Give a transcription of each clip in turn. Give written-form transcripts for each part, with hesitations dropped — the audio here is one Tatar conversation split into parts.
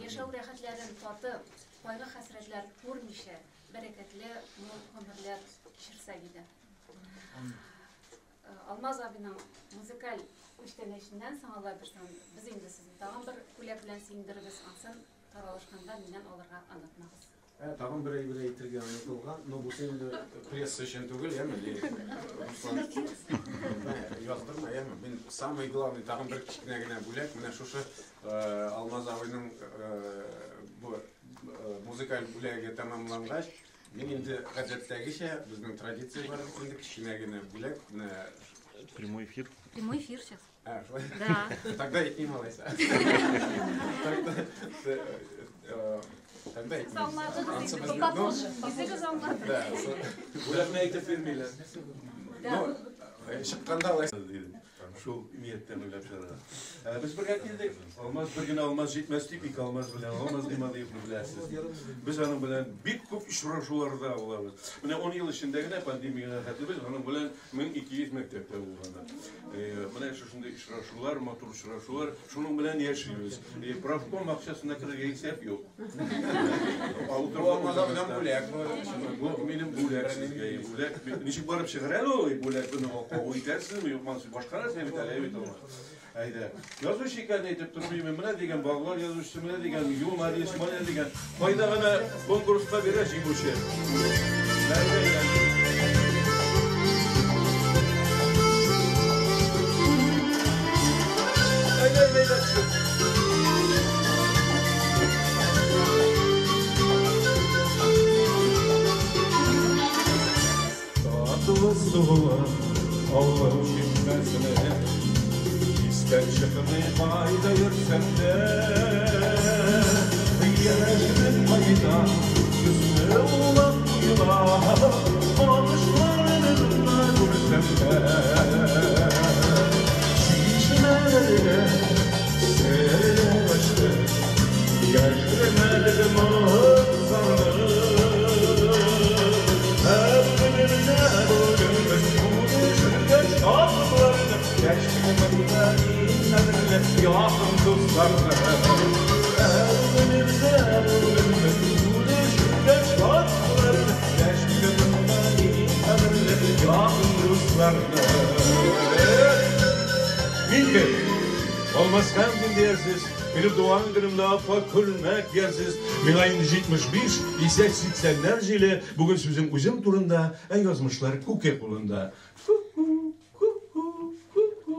Яшәү рәхәтләрен татып, кайгы-хәсрәтләр күрмичә, бәрәкәтле мул гомерләр кичерсәк иде. Алмаз абыйның музыкаль күчтәнәченнән соң, Алла бирсен, без инде сезне тагын бер бүләк белән сөендерербез. Ансын таралышканда миннән алырга онытмагыз. Ә, тагын бер әйбер әйтергә онытылган. Ну, бу инде пресса өчен түгел, яме? Руслан, яздырма, яме? Мин самый главный тагын бер кечкенә генә бүләк. Менә шушы Алмаз абыйның бу музыкаль бүләге тәмамлангач, мин инде гадәттәгечә, безнең традиция бар бит инде, кечкенә генә бүләк. Менә Прямой эфир. Прямой эфир сейчас. А, шулай? Да. Тогда әйтмим алайса. Тогда әйтмим. Аңладыгыз Ансы инде, безнең, ну, попозже. Үзегез аңладыгыз. Да, Бүләкне әйтеп бирмиләр. Ну, чыкканда алайса. Шул нияттән уйлап чыгарга. Без бергә килдек. Алмаз бер генә алмаз җитмәс дип, ике алмаз белән Алмаз Гыймадиевны беләсез. Без аның белән бик күп очрашуларда булабыз. Менә 10 ел эчендә генә пандемиягә хәтле без аның белән 1200 мәктәптә булганнар. Менә шушындый очрашулар, матур очрашулар, шуның белән яшибез. Профком акчасына керергә исәп юк. Бу Алмаз абыйдан бүләк. Бу минем бүләк сезгә, бүләк. Ничек барып чыгар әле ул бүләк, моны кабул итәрсезме, юкмы, башка нәрсә бит әле, бит ул. Әйдә. Язучы икәнен әйтеп тормыйм, менә дигән балалар язучысы, менә дигән юморист, менә дигән кайда гына конкурска бирә җиңүче. Әйдә, әйдә. Әйдә, әйдә, әйдә, төшеп. Татлы суы авыл чишмәсенә Истән чыкмый кайда йөрсәм дә Яшьлек кайда төсле улап коела Алышларны күрсәм дә Чишмәләргә серләр ачты Яшьлек моң зарлы Ә бүгенебездә бүген без күрешергә шатлыкларны Яшьлегемдә иң кадерле якын дусларны Ә бүгенебездә бүген без күрешергә шатлыкларны Яшьлегемдә иң кадерле якын дусларны Мин кем? Алмаз Хәмзин диярсез, минем туган көнемдә аппак күлмәк киярсез. Миңа инде 75, исә 80-нәр җиле. Бүген сүзем үзем турында, ә язмышлар күке кулында. Ку-ку, ку-ку, ку-ку,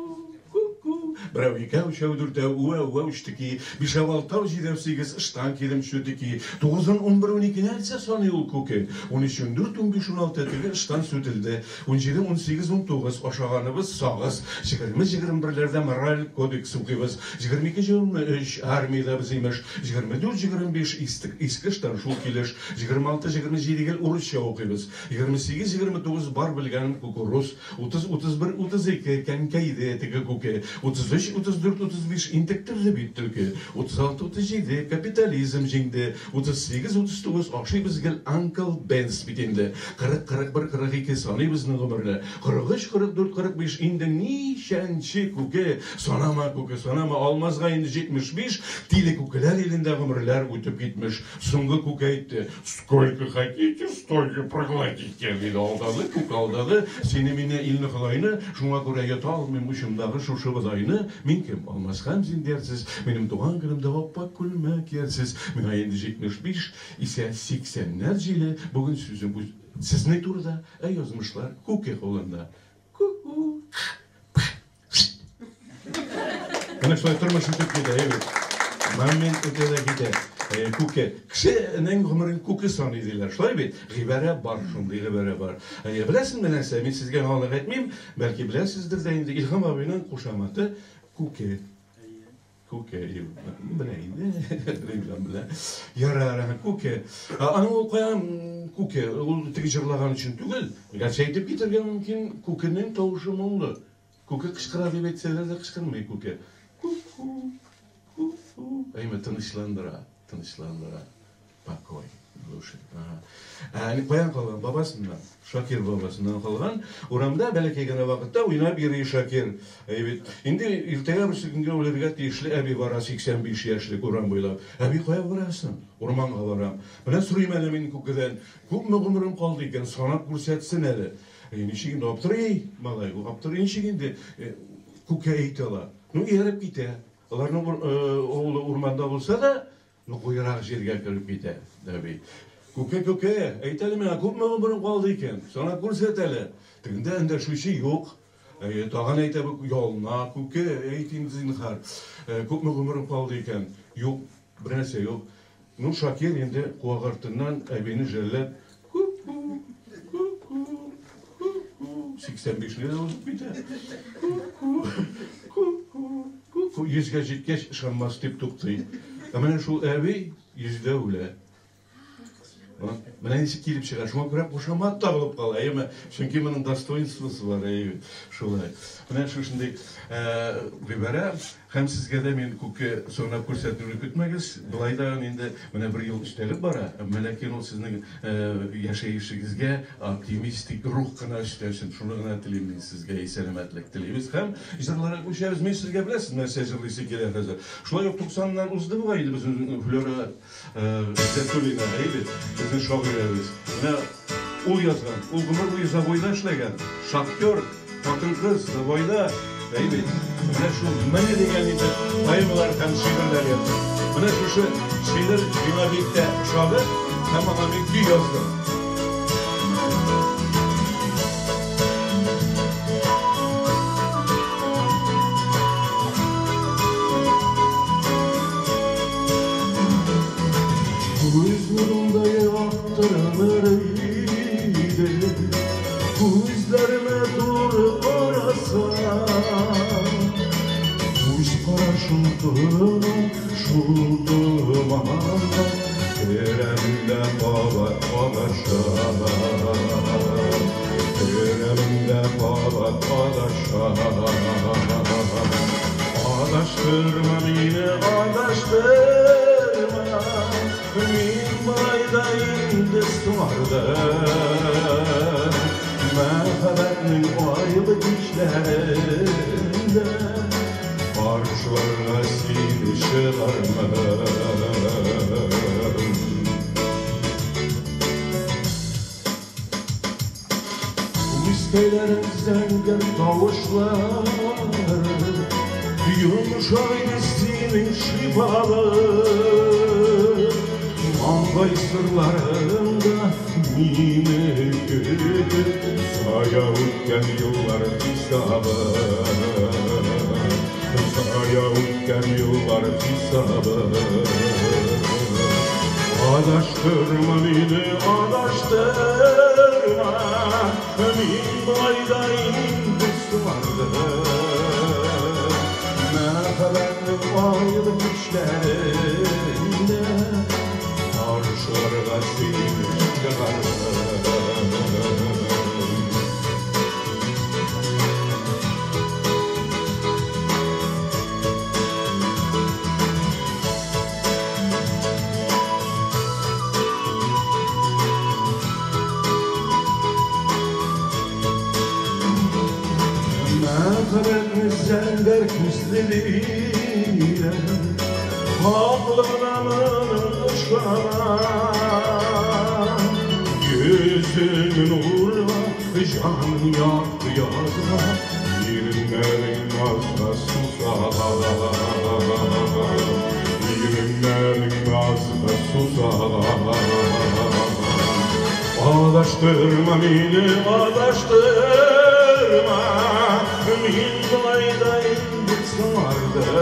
ку-ку. Берәү, икәү, өчәү, дүртәү, үәү, үәү, үчтеки, бишәү, алтау, җидәү, сигез, ыштан кидем, чүтеки. Тугыз, ун, 11, 12 нәрсә саный ул күке? 13, 14, 15, 16, теге ыштан сүтелде. 17, 18, 19, ашаганыбыз сагыз. 20, 21-ләрдә мораль кодекс укыйбыз. 22, 23, армиядә без имеш. 24, 25, иске ыштан шул килеш. 26, 27 гел урысча укыйбыз. 28, 29, бар белгән кукуруз. 30, 31, 32, кәнкәйде теге күке. 33, 34, 35, интектерде бит төлке. 36, 37, капитализм җиңде. 38, 39, ашыйбыз гел Uncle Ben's бит инде. 40, 41, 42, саныйбызның гомерне. 43, 44, 45, инде ничәнче күке. Санама күке, санама, Алмазга инде 75, тиле күкеләр илендә гомерләр үтеп китмеш. Соңгы күке әйтте, сколько хотите, столько проглотите, диде. Алдады, күк алдады, сине мине илне Ходайны, шуңа күрә йота алмыйм учымдагы шушы бодайны. Мин кем? Алмаз Хәмзин диярсез, минем туган көнемдә аппак күлмәк киярсез. Миңа инде 75, исә 80-нәр җиле. Бүген сүзем сезнең турыда, ә язмышлар күке кулында. Ку-ку. Менә шулай тормыш үтеп китә, әйбәт. Момент үтә дә китә. Күке. Кешенең гомерен күке саный диләр. Шулай бит? Гыйбарә бар, шундый гыйбарә бар. Беләсеңме нәрсә? Мин сезгә аны әйтмим, бәлки беләсездер дә инде. Илһам абыйның кушаматы Күке. Күке, белә инде. Илһам белә. Ярар, Күке. Аның ул каян Күке? Ул теге җырлаган өчен түгел. Гәрчә әйтеп китәргә мөмкин, Күкенең тавышы моңлы. Күке кычкыра дип әйтсәләр дә кычкырмый күке. Ку-ку, ку-ку. Әйме тынычландыра, тынычландыра. Покой. Каян калган? Бабасыннан. Шакир бабасыннан калган. Урамда бәләкәй генә вакытта уйнап йөри Шакир. Әй бит. Инде иртәгә берсе көнгә үләргә тиешле әби бара 85 яшьлек урам буйлап. Әби, кая барасың? Урманга барам. Менә сорыйм әле мин күкедән. Күпме гомерем калды икән, санап күрсәтсен әле. Ничек инде аптырый, малай, аптырый ничек инде күккә әйтә ала. Ну, ияреп китә. Аларның авылы урманда булса да, ну, куерак җиргә кереп китә, әби. Күке, күке, әйт әле миңа, күпме гомерем калды икән? Санап күрсәт әле. Тегендә эндәшүче юк. Тагын әйтә бу, ялына, күке, әйт инде зинһар. Күпме гомерем калды икән? Юк, бер нәрсә юк. Ну, Шакир инде куак артыннан әбине жәлләп, ку-ку, ку-ку, ку-ку, 85-не дә узып китә. Ку-ку, ку-ку, ку-ку, 100-гә җиткәч ышанмас дип туктый. Ә менә шул әби 100-дә үлә. Менә ничек килеп чыга. Шуңа күрә кушамат та булып кала, әйеме? Чөнки моның достоинствосы бар, әйе, шулай. Менә шушындый гыйбарә. Һәм сезгә дә мин күккә санап күрсәтүне көтмәгез. Болай да инде менә бер ел өстәлеп бара. Әмма ләкин ул сезнең яшәешегезгә оптимистик рух кына өстәсен. Шуны гына телим мин сезгә, сәламәтлек телибез. Һәм җырларга күчәбез. Мин сезгә беләсез нәрсә җырлыйсы килә хәзер. Шулай ук 90-нан узды бугай инде безнең Флера Гыйззәтуллина, әйе бит, безнең шагыйрәбез. Менә ул язган, ул гомер буе забойда эшләгән, шахтер, хатын-кыз, забойда, әйе бит. Менә шул менә дигән итеп поэмалар һәм шигырьләр язган. Менә шушы шигырь миңа бик тә ошады һәм аңа мин көй яздым. Күз нурыңда яктырыр иде, күзләремә туры карасаң, күз карашың томан, шул томанга керәм дә кабат адашам, керәм дә кабат адашам. Адаштырма мине, адаштырма, мин болай да инде соңардым. Мәхәббәтнең айлы кичләрендә каршыларга сине чыгармын. Күзкәйләрең зәңгәр тавышлары, йомшак иде синең шифалы. Маңгай сырларыңда мине көтеп, зая үткән еллар хисабы. Зая үткән еллар хисабы. Адаштырма мине, адаштырма, мин болай да инде соңардым. Мәхәббәтнең айлы кичләрендә каршыларга сине чыгардым. Мәхәббәтне зәңгәр күзле диләр, хаклыгына моның ышанам. Йөзең нурга, җаның якты язга, иреннәрең назга сусаган, иреннәрең назга сусаган. Адаштырма мине, адаштырма, мин болай да инде соңардым.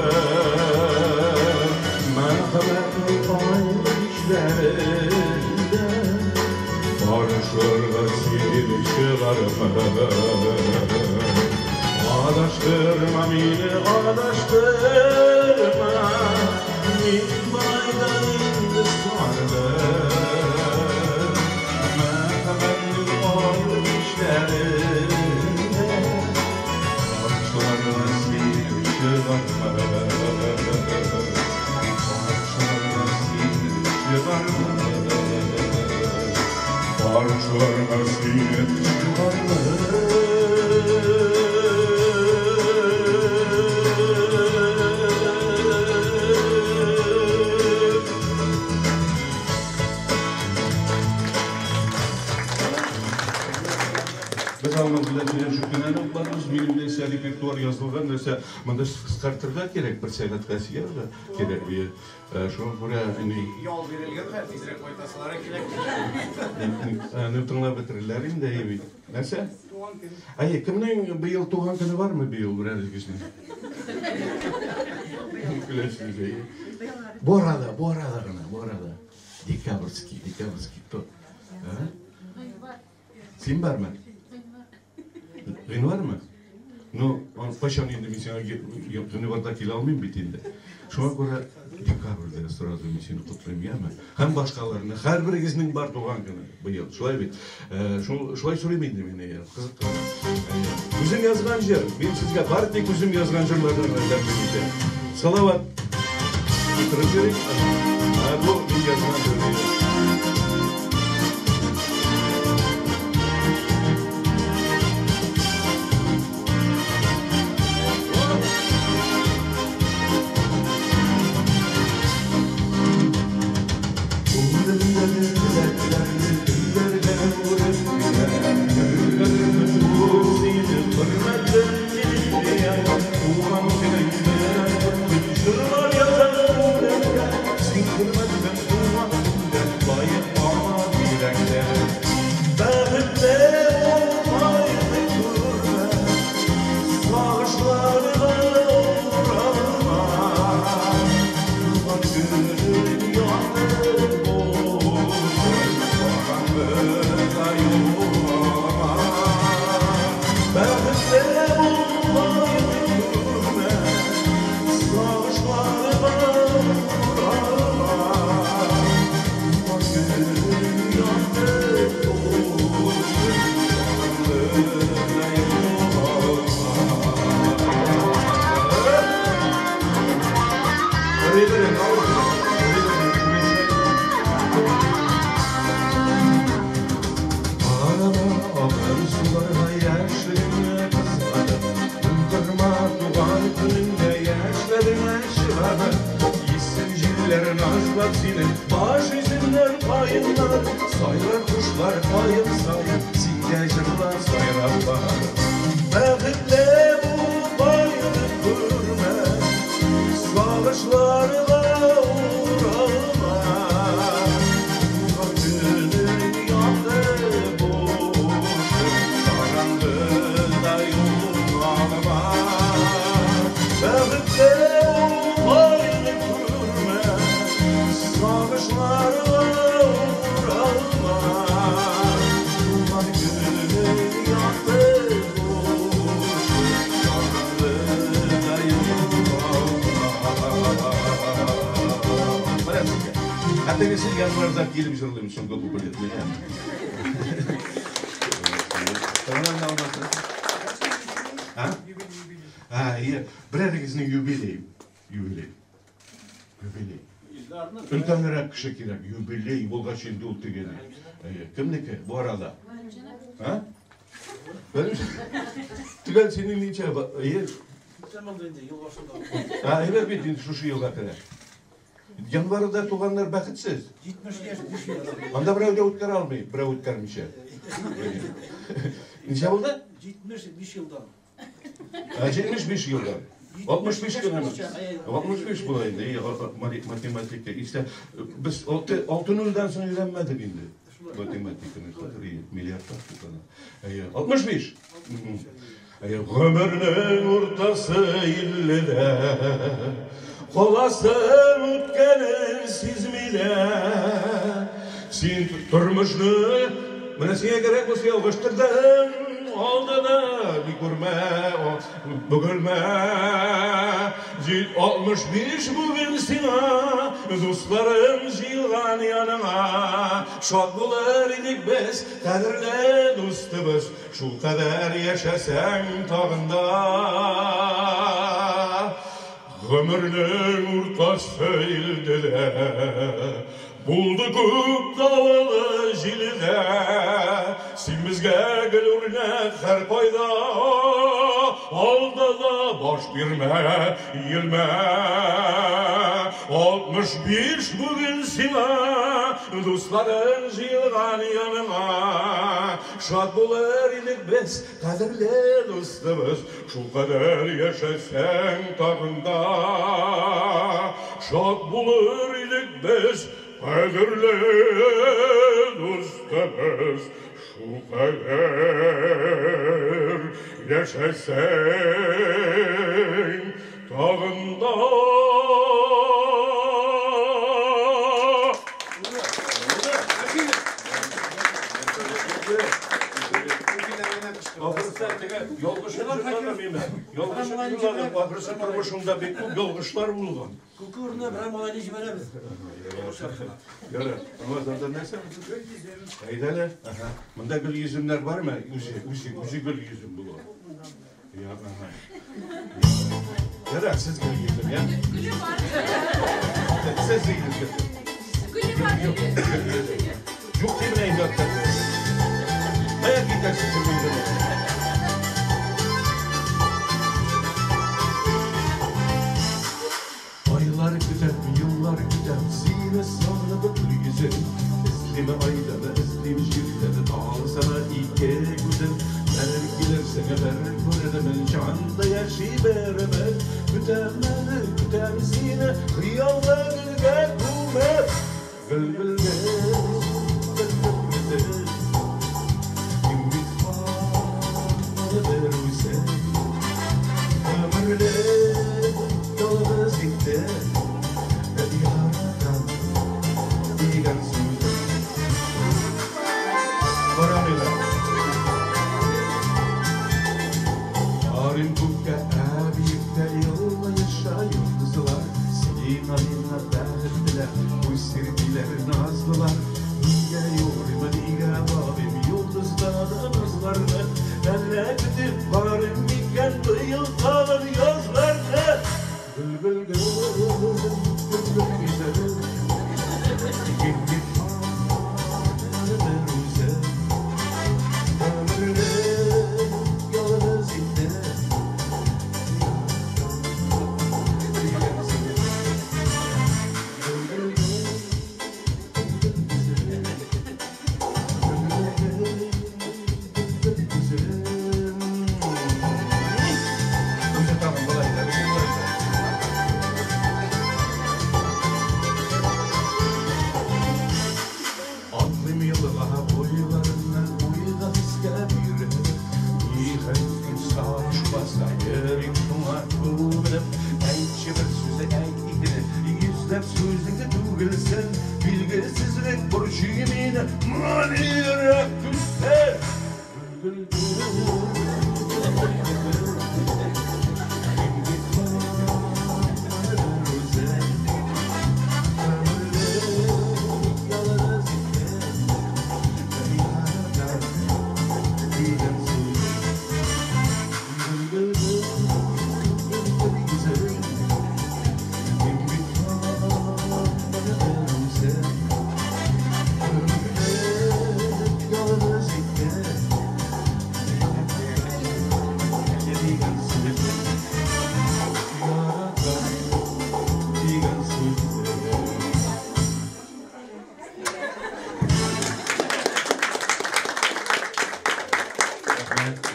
Мәхәббәтнең айлы кичләрендә каршыларга сине чыгармын. Адаштырма мине, адаштырма, мин болай да инде соңардым. Мәхәббәтнең айлы кичләрендә каршыларга сине чыгармын. Каршыларга сине чыгармын. Каршыларга сине Без Алмаз белән сөйләшеп кенә барабыз. Минем нәрсә репертуар язылган нәрсә, монда кыскартырга кирәк, бер сәгатькә сөяргә кирәк. Шуңа күрә инде Ял бирелгән хәл, тизрәк кайтасылары кирәк. Аны тыңлап бетерерләр инде, әйе бит. Нәрсә? Туган көн. Әйе, кемнең быел туган көне бармы быел берәрегезнең? Көләсез, әйе. Бу арада, бу арада гына, бу арада. Декабрьский, декабрьский кто? Син бармы? Гыйнвармы? Ну, кайчан инде мин сиңа гыйнварда килә алмыйм бит инде. Шуңа күрә декабрьдә сразу мин сине котлыйм, яме? Һәм башкаларны, һәрберегезнең бар туган көне быел. Шулай бит. Шулай сорыйм инде мин, кызык кына. Үзем язган җыр, мин сезгә бар тик үзем язган җырларны гына тәкъдим итәм. Салават. Утырып йөрик. Бу мин язган җыр. Январда килеп җырлыйм соңгы куплетны. А? А, иә. Берәрегезнең юбилей. Юбилей. Юбилей. Өлкәнрәк кеше кирәк. Юбилей булгач инде ул тегене. Кемнеке бу арада? А? Төгәл синең ничә? Әйе. А, әйбәт бит инде шушы елга керә. Январда туганнар бәхетсез. 70 яшь 5 ел. Анда берәү дә үткәрә алмый, берәү үткәрмичә. Ничә булды? 75 елдан. 75 елдан. 65 кенәме? 65 була инде, математика. Истә без 6 нульдән соң өйрәнмәдек инде. Математиканы хәзер миллиардлар тотана. 65. Гомернең уртасы 50-дә. Каласың үткәнен сизмилә. Син тормышны менә сиңа кирәк булса ялгыштырдың. Алдына ни күрмә, бөгелмә. 65 бүген сиңа, дусларым җыелган яныңа. Шат булыр идек без, кадерле дустыбыз, шул кадәр яшәсәң тагын да. Гомернең уртасы илдедә, булды күп давылы җилдә. Баш бирмә, иелмә. 65 бүген сиңа, дусларың җыелган яныңа. Шат булыр идек без, кадерле дустыбыз, шулкадәр яшәсәң тагын да. Шат булыр идек без, кадерле дустыбыз, шулкадәр яшәсәң тагын да. Ахырсы теге ялгышып җырладым мин. Ялгышып җырладым. Ахырсы тормышымда бик күп ялгышлар булган. Күке урынына берәр малайны җибәрәбез. Ярар. Аңа да нәрсә? Әйдә әле. Ага. Монда гөл йөземнәр бармы? Үзе, үзе, үзе гөл йөзем була. Я, ага. Ярар, сез гөл йөзем, я? Гөле бар. Сез гөл йөзем. Гөле бар. Гөл йөзем. Юк дип менә инде аттар. Кая китәсез гөл йөзем? Айлар көтәм, еллар көтәм, сине сагынып гөл йөзем. Эзлим айда да, эзлим җирдә дә, талсана ике күзем. Бер килерсең, бер күрермен, җанда яши беребез. Көтәм әле, көтәм сине, хыялда гөлгә күмеп. Гөл, гөл, гөл, гөл, гөл, гөл. Мин бит һаман бер үзем. Гомерлек ялгыз итте, яратам дигән сүзем. Карамыйлар. Карыйм күккә, ә биектә елмаеша йолдызлар. Сиңа миңа бәхет теләп, күз сирпиләр назлылар. Нигә юрыйм, нигә багыйм йолдызлардан назларны? Әллә көтеп карыйм микән быел тагын язларны? Гөл, гөл, гөл, гөл, гөл, гүзәл. Мин бит һаман бер үзем. Гомерлек ялгыз итте. Дигән сүзем. Гөл, гөл, гөл, гөл, гүзәл. Гөл, гөл, гөл, гүзәл. Үзе тагын болай да, үзе болай да. Атлыйм елга буйларыннан уйга хискә бирелеп, ни хәл сагыш баса, йөрим шуңа күмелеп. Әйтче бер сүзе, әйт икене, йөзләп сүзеңне түгелсен, билгесезлек борчый мине, моны йөрәк түзсен. Гөл, гөл, гөл, гөл, гөл. Мин бит һаман бер үзем. Гомерлек ялгыз итте, яратам дигән сүз. Гөл, гөл, гөл, гөл, гөл, гүзәл. Мин бит һаман бер үзем. Гомерлек ялгыз итте, дигән сүз. Яратам дигән сүз.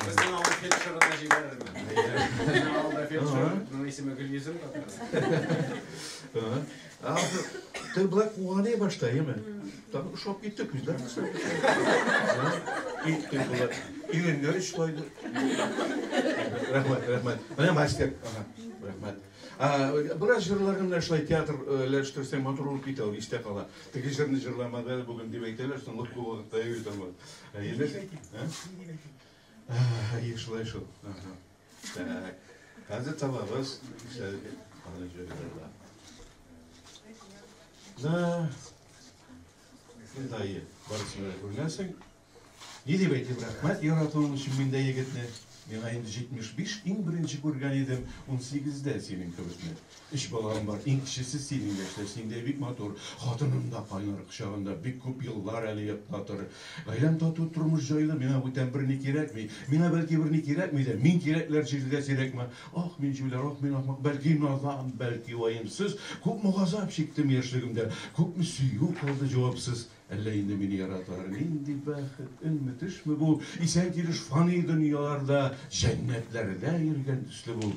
Безнең авыл фельдшерына җибәрермен. Безнең авылда фельдшерның исеме Гөлйөзем как раз. Ты болай куаный башта, әйеме? Там ошап китте, күзләр кысылды. И болай иреннәр очлайды. Рәхмәт, рәхмәт. Менә мастер. Ага, рәхмәт. Бераз җырларны менә шулай театрләштерсәң матур булып китә ул, истә кала. Теге җырны җырламады әле бүген дип әйтәләр, соң күп вакытта йөри торган. Әйе, Әйе, шулай шул. Ага. Так. Хәзер табабыз. Аны җырларда. Да. Инде әйе, барысын да күргәнсең. Ни дип әйтим, рәхмәт яратуың өчен миндә егетне. Миңа инде 75, иң беренче күргән идем 18-дә синең кебекне. Өч балам бар, иң кечесе синең яшьтә, син дә бик матур. Хатыным да кайнар кочагында бик күп еллар әле йоклатыр. Гаиләм тату, тормыш җайлы, миңа бүтән берни кирәкми. Миңа бәлки берни кирәкми дә, мин кирәкләр җирдә сирәкме? Ах, мин җүләр, ах, мин ахмак, бәлки надан, бәлки ваемсыз. Күпме газап чиктем яшьлегемдә, күпме сөю калды җавапсыз. Әллә инде мине яраталар, нинди бәхет, өнме, төшме бу? Исән килеш фани дөньяларда, җәннәтләрдә йөргән төсле бу.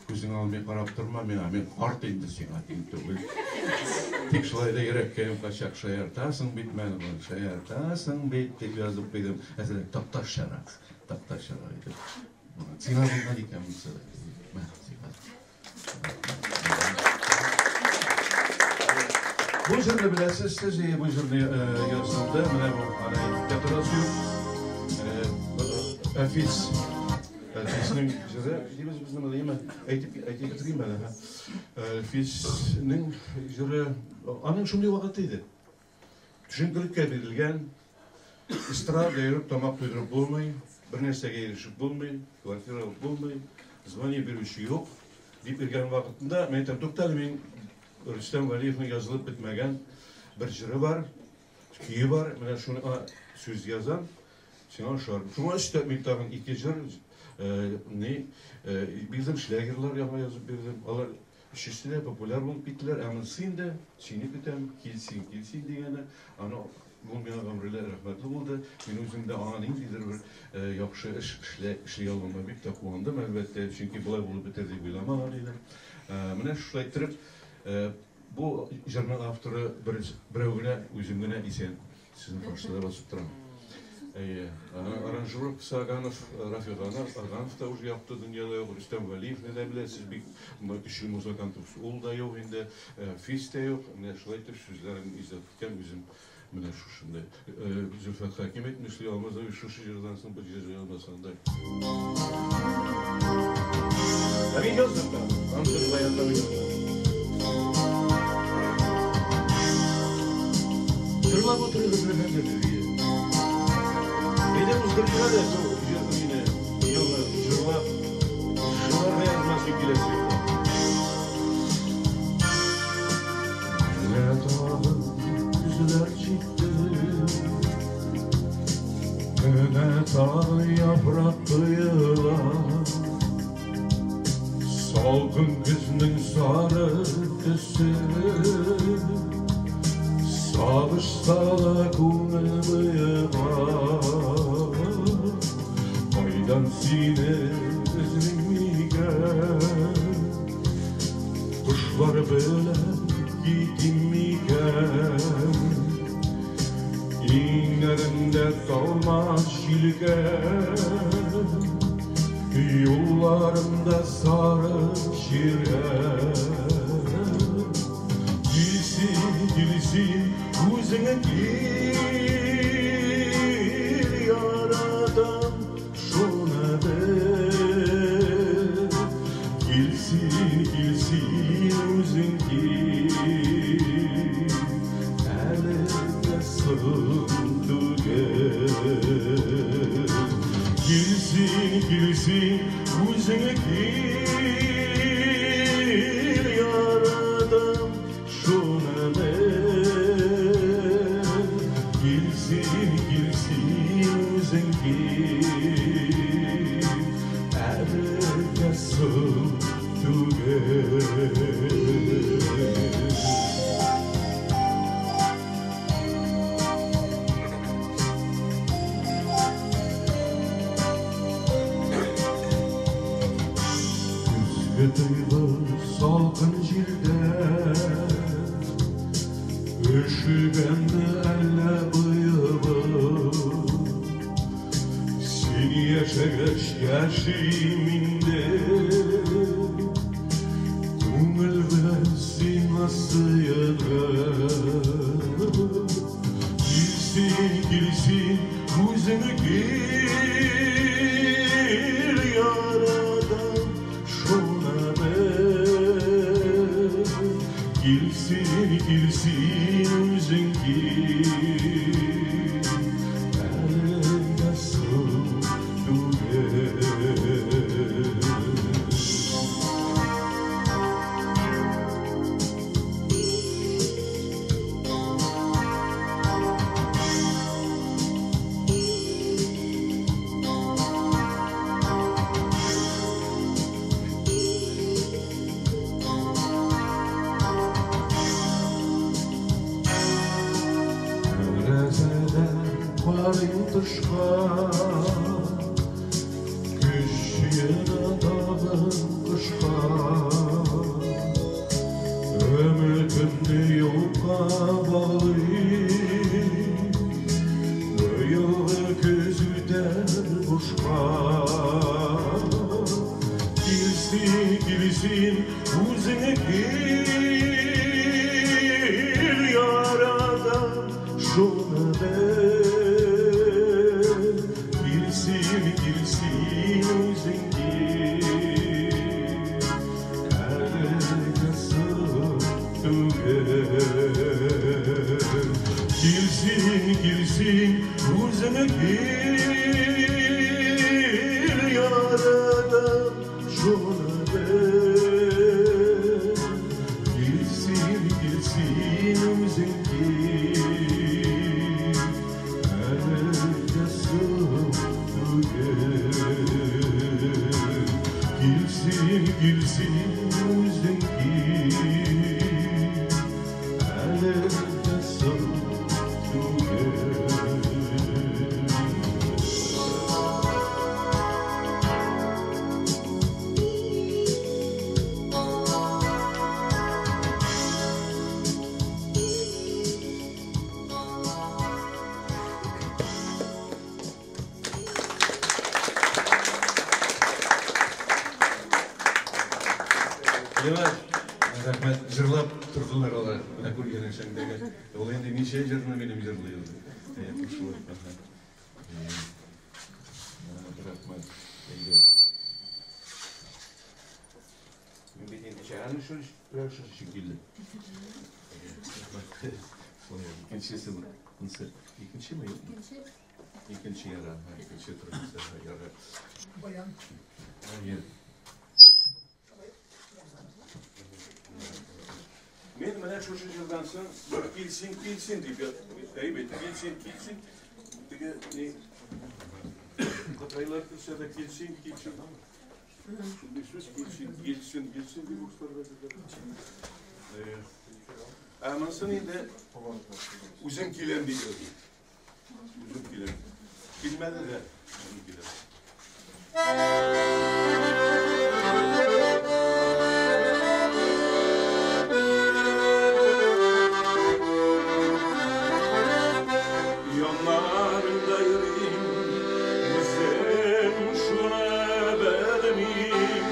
Күзең алмый карап торма миңа, мин карт инде сиңа тиң түгел. Тик шулай да йөрәккәем кайчак шаяртасың бит, мәлгун, шаяртасың бит, дип язып куйдым. Әзрәк такташчарак, такташчарак итеп. Сиңа булган икән монысы. Мә, сиңа. Бу җырны беләсез сез, бу җырны язылды. Менә бу аны әйтеп тә торасы юк. Әлфис. Әлфиснең җыры дибез без моны, әйеме? Әйтеп әйтеп бетерим әле, һа. Әлфиснең җыры аның шундый вакыты иде. Төшенкелеккә бирелгән, эстрада йөреп тамак туйдырып булмый, бер нәрсәгә ирешеп булмый, квартира алып булмый, звание бирүче юк дип йөргән вакытында мин әйтәм, туктале, мин Рөстәм Вәлиевның язылып бетмәгән бер җыры бар, көе бар, менә шуны сүз язам, сиңа ошар. Шуңа өстәп мин тагын ике җыр ни бирдем, шлягерлар яңа язып бирдем. Алар өчесе дә популяр булып киттеләр. Ә монысы инде сине көтәм, килсин, килсин дигәне, аны ул миңа гомерле рәхмәтле булды. Мин үзем дә аңа ниндидер бер яхшы эш эшли алуыма бик тә куандым, әлбәттә, чөнки болай булып бетер дип уйламаган идем. Менә шулай иттереп, бу җырның авторы берәү генә, үзем генә исән. Сезнең каршыда басып торам. Әйе, аранжировкасы Аганов, Рафик Аганов та уже якты дөньяда юк, Рөстәм Вәлиевне дә беләсез, бик көчле музыкант, ул да юк инде, Фис тә юк. Менә шулай итеп сүзләрен иҗат иткән үзем менә шушындай. Зөлфәт Хәким әйтмешли, Алмаз абый шушы җырдан соң бер җыр язмасаң да. Ә мин яздым да, аның баянда уйнадым. Җырлап утырыгыз рәхәтләнеп. Әйдә уздырыйк әле бу җырны, елны җырлап, җырларга язмасын киләсе елга. Менә тагын көзләр җитте, менә тагын яфрак коела. Салкын көзнең сары төсе сагыш сала күңел буена. Кайдан сине эзлим микән? Кошлар белән китим микән? Иңнәремдә талмас җилкән, юлларымда сары чирәм. Килсин, килсин, үзеңә кил, яратам, шуны бел. Килсин, килсин, үзең кил, әле дә соң түгел. Килсин, килсин, үзеңә кил, яратам, шуны бел. Килсин, килсин, үзең кил, әле дә соң түгел. Көзге тойгы салкын җилдә өшегәнме әллә боегып? Син яшәгәч яшим инде, күңел белән сиңа сыенып. Килсин, килсин, үзеңә кил, яратам, шуны бел. Килсин, килсин, үзең кил, әле дә соң түгел. карыйм тышка. Көз җыена тагын кышка. Өметемне юкка баглыйм, быелгы көз үтәр бушка. Килсин, килсин, үзең кил, ярадан шуны бел. Килсин, килсин, үзең кил, әлегә соң түгел. Килсин, килсин, үзең кил, ярадан шуны бел. Килсин, килсин, үзең кил, әлегә соң түгел. Килсин, килсин, үзең кил, әлегә соң түгел. Димәк, рәхмәт, җырлап тордылар алар. Менә күргән әшәңдәге. Ул инде ничә җырны минем җырлый ул. Кушылып. Рәхмәт. Әйдә. Мин бит инде чәгән шул шикелле. Рәхмәт. Икенчесе бу. Концерт. Икенчеме, юкмы? Икенче. Икенче яра, икенче тормысы яра. Баян. Әйе. Мин менә шушы җырдан соң бер килсен, килсен дип әйбәт, килсен, килсен. Теге ни Кытайлар килсә дә килсен, килсен. Шундый сүз килсен, килсен, килсен дип урысларга әйтәләр. Ә монысын инде үзем киләм диде. Үзем киләм. Килмәде дә, үзем киләм. Yanlarında yürüyeyim, үзем шуны белмим.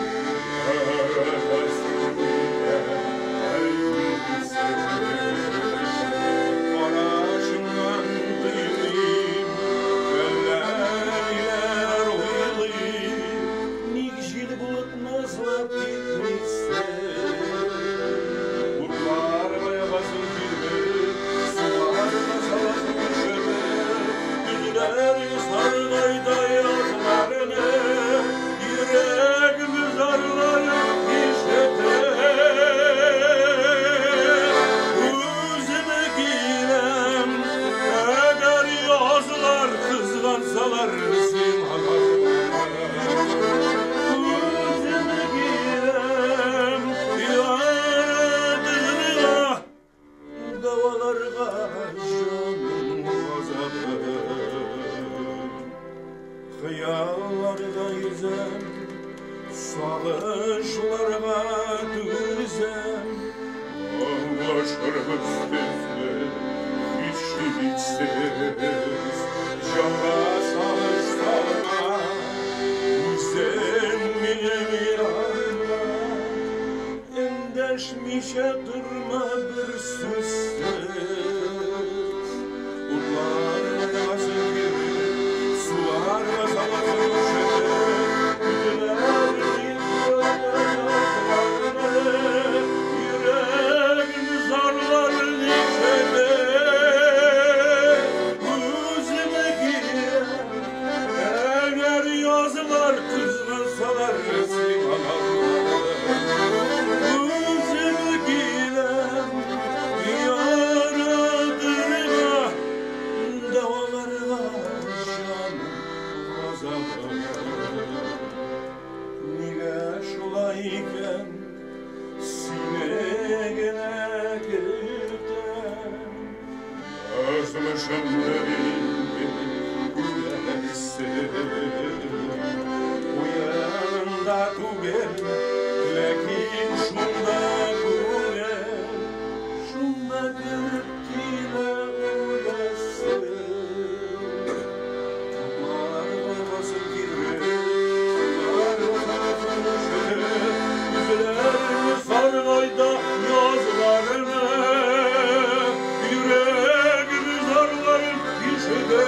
Карашыңнан тыймыйм, әллә ниләр уйлыйм. Ник җил булып назлап китмисең? Утларга ягасың килеп, суларга саласың төшереп, гөлләр саргайда язларны, йөрәгем зарларын ишетә. Үзем киләм, әгәр язлар кызгансалар сиңа. Үзем киләм, ярадыңа, даваларга җаным газабы. Хыялларга йөзәм, сагышларга түзәм. Аңлашырбыз төсле, һичшиксез. Җанга сагыш салма, үзең минем янга. Эндәшмичә торма бер сүзсез. Утларга ягасың килеп, суларга саласың төшереп, гөлләр йөрәгем зарларын ишетә. Үзем киләм, әгәр язлар кызгансалар сиңа. Үзем киләм, ярадырга, даваларга җаным газабы. Нигә шулай икән, сине генә көтәм. Язмышымны билмим, шунда түгел, ләкин шунда күңел, шунда кереп килә үләсе. Утларга басып килеп, утларга төшеп, үзләрне саргайда язларны, йөрәгем зарларын ишетә.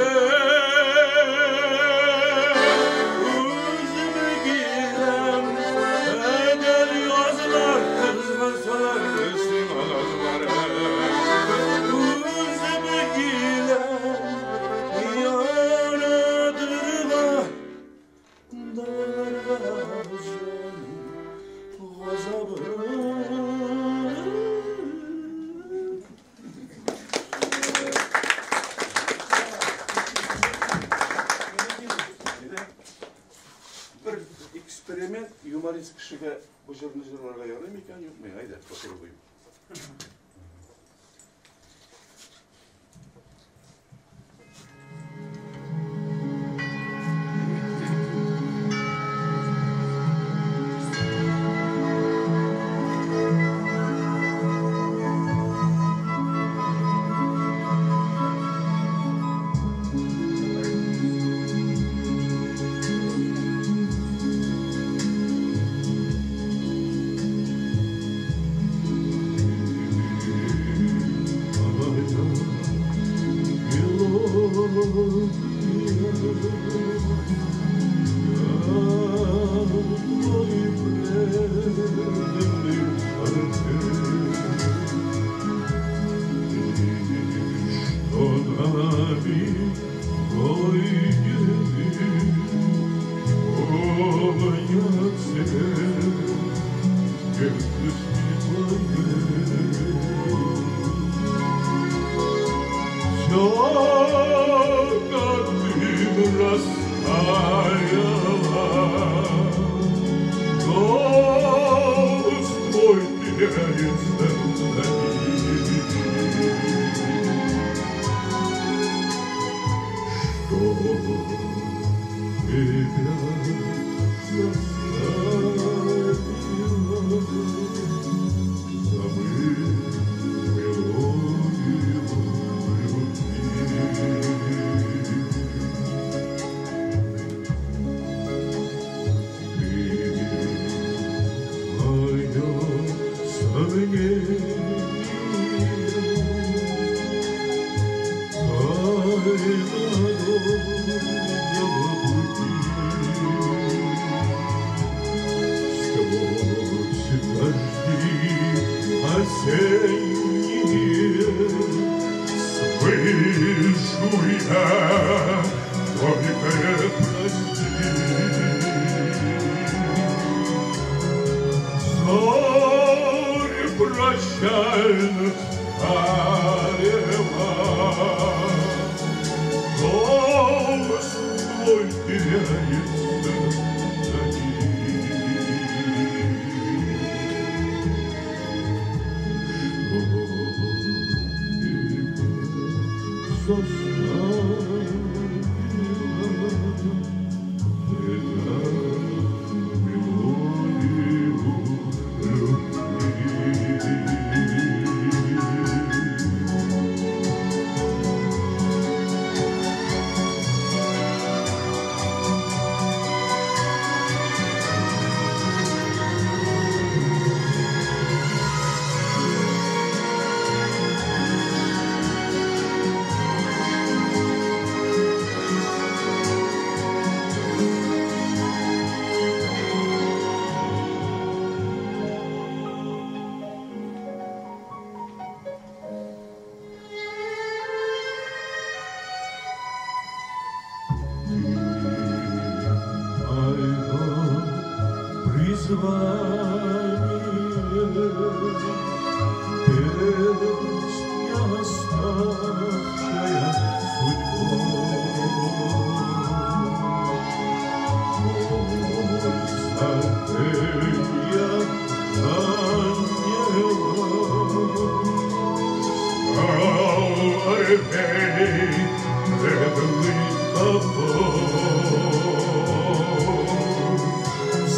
Бер эксперимент юморист кешегә бу җырны җырларга ярый микән, юкмы? Әйдә, попробуем.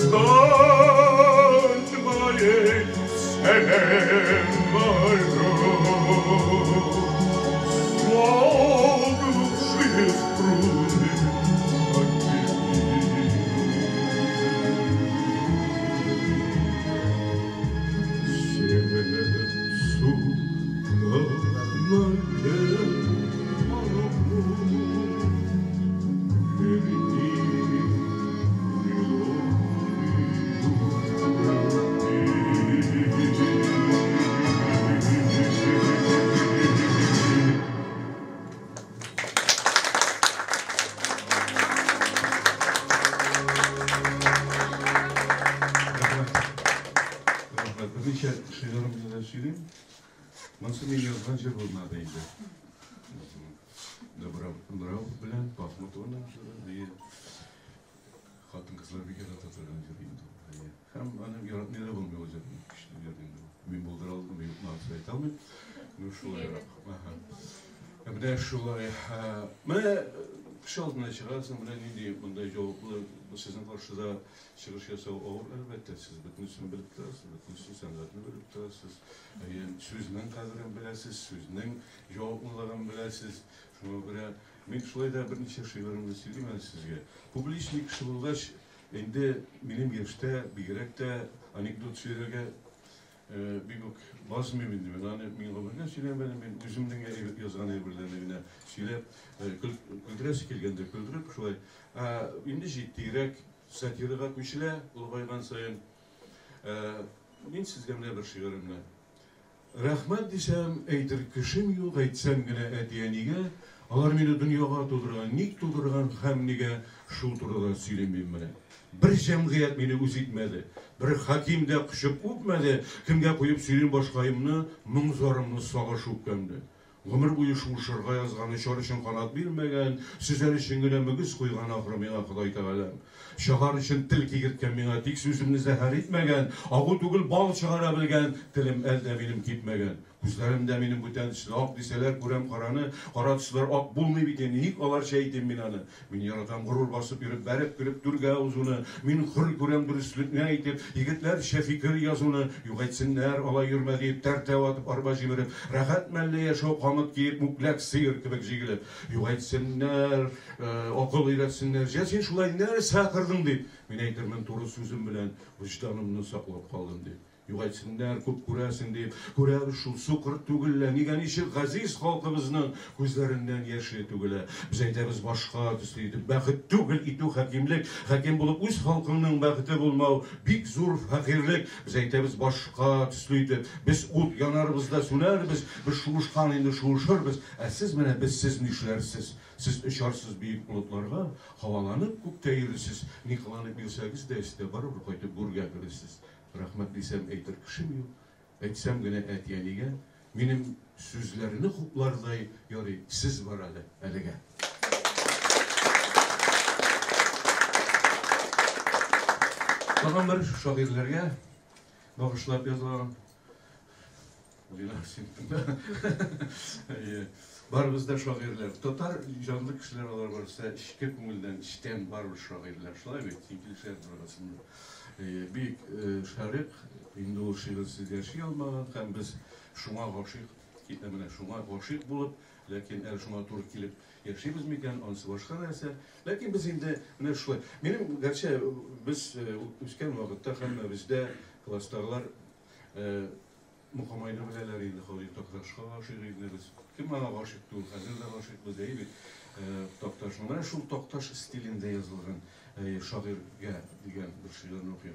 Stop. Монысы мин язган җыр булмады инде. Добров белән Пахмутованың җыры. Әйе. Хатын-кызлар бик ярата торган җыр инде ул. Әйе. Һәм аны яратмый да булмый ул җырны. Көчле җыр инде ул. Мин булдыра алдым, юкмы, анысы әйтә алмыйм. Ну, шулайрак. Ага. Менә шулай. Менә кеше алдына чыгасың, менә нинди мондай җаваплы сезнең каршыда чыгыш ясау авыр, әлбәттә. Сез бөтенесен белеп торасыз, бөтенесен сәнгатьне белеп торасыз. Әйе, сүзнең кадерен беләсез, сүзнең җаваплылыгын беләсез. Шуңа күрә мин шулай да берничә шигыремне сөйлим әле сезгә. Публичный кеше булгач, инде минем яшьтә бигрәк тә анекдот сөйләргә бик үк базмыйм инде. Мин аны мин гомергә сөйләмәдем, мин үземнең язган әйберләрне генә сөйләп, көлдерәсе килгәндә көлдереп, шулай. Ә инде җитдиерәк сатирага күчелә олыгайган саен. Мин сезгә менә бер шигыремне. Рәхмәт дисәм, әйтер кешем юк, әйтсәм генә әти-әнигә, алар мине дөньяга тудырган, ник тудырган һәм нигә, шул турыда сөйлим мин менә. Бер җәмгыять мине үз итмәде, бер хаким дә кочып үпмәде, кемгә куеп сөйлим башкаемны, моң-зарымны, сагыш үпкәмне. Гомер буе шуышырга язган, очар өчен канат бирмәгән, сөзәр өчен генә мөгез куйган ахры миңа Ходай Тәгаләм. Чагар өчен тел кигерткән миңа, тик сүземне зәһәр итмәгән, агу түгел, бал чыгара белгән, телем әл дә минем кипмәгән. Күзләрем дә минем бүтән төсле, ак дисәләр, күрәм караны, кара төслеләр ак булмый бит инде, ник аларча әйтим мин аны? Мин яратам горур басып йөреп, бәреп кереп түргә узуны, мин хөр күрәм дөреслекне әйтеп, егетләрчә фикер язуны, юк әйтсеннәр, алай йөрмә диеп, тәртә ватып, арба җимереп, рәхәт мәллә яшәү камыт киеп, мүкләк сыер кебек җигелеп, юк әйтсеннәр, акыл өйрәтсеннәр, җә син шулай нәрсә кырдың дип, мин әйтермен туры сүзем белән, вөҗданымны саклап калдым дип. Юк әйтсеннәр, күп күрәсең дип, күрәбез шул, сукыр түгел лә, нигә ничек газиз халкыбызның күзләреннән яше түгелә. Без әйтәбез башка төсле итеп, бәхет түгел итү хакимлек, хаким булып үз халкыңның бәхете булмау, бик зур фәкыйрьлек. Без әйтәбез башка төсле итеп, без ут янарбыз да сүнәрбез, без шуышкан инде шуышырбыз, ә сез менә безсез нишләрсез? Сез очарсыз биек болытларга, һаваланып күктә йөрерсез, ни кыланып йөрсәгез дә өстә барыбер кайтып гүргә керерсез. Рәхмәт дисәм, әйтер кешем юк. Әйтсәм генә әти-әнигә, минем сүзләрне хуплардай, ярый, сез бар әле, әлегә. Тагын бер шагыйрьләргә багышлап язылган. Динар, син Барыбыз да шагыйрьләр. Татар җанлы кешеләр алар барысы да эчке күңелдән, эчтән барыбер шагыйрьләр. Шулай бит, син килешәсең арасында. Бик Шәрык инде ул шигырьсез яши алмаган һәм без шуңа гашыйк, менә шуңа гашыйк булып, ләкин әле шуңа туры килеп яшибез микән, анысы башка нәрсә. Ләкин без инде менә шулай. Минем, гәрчә без үскән вакытта һәммәбез дә класстагылар Мокамайны беләләр инде, Һади Такташка гашыйк инде без. Кем аңа гашыйк түгел, хәзер дә гашыйкбыз, әйе бит. Такташның. Менә шул Такташ стилендә язылган Шагыйрьгә дигән бер шигырьне укыйм.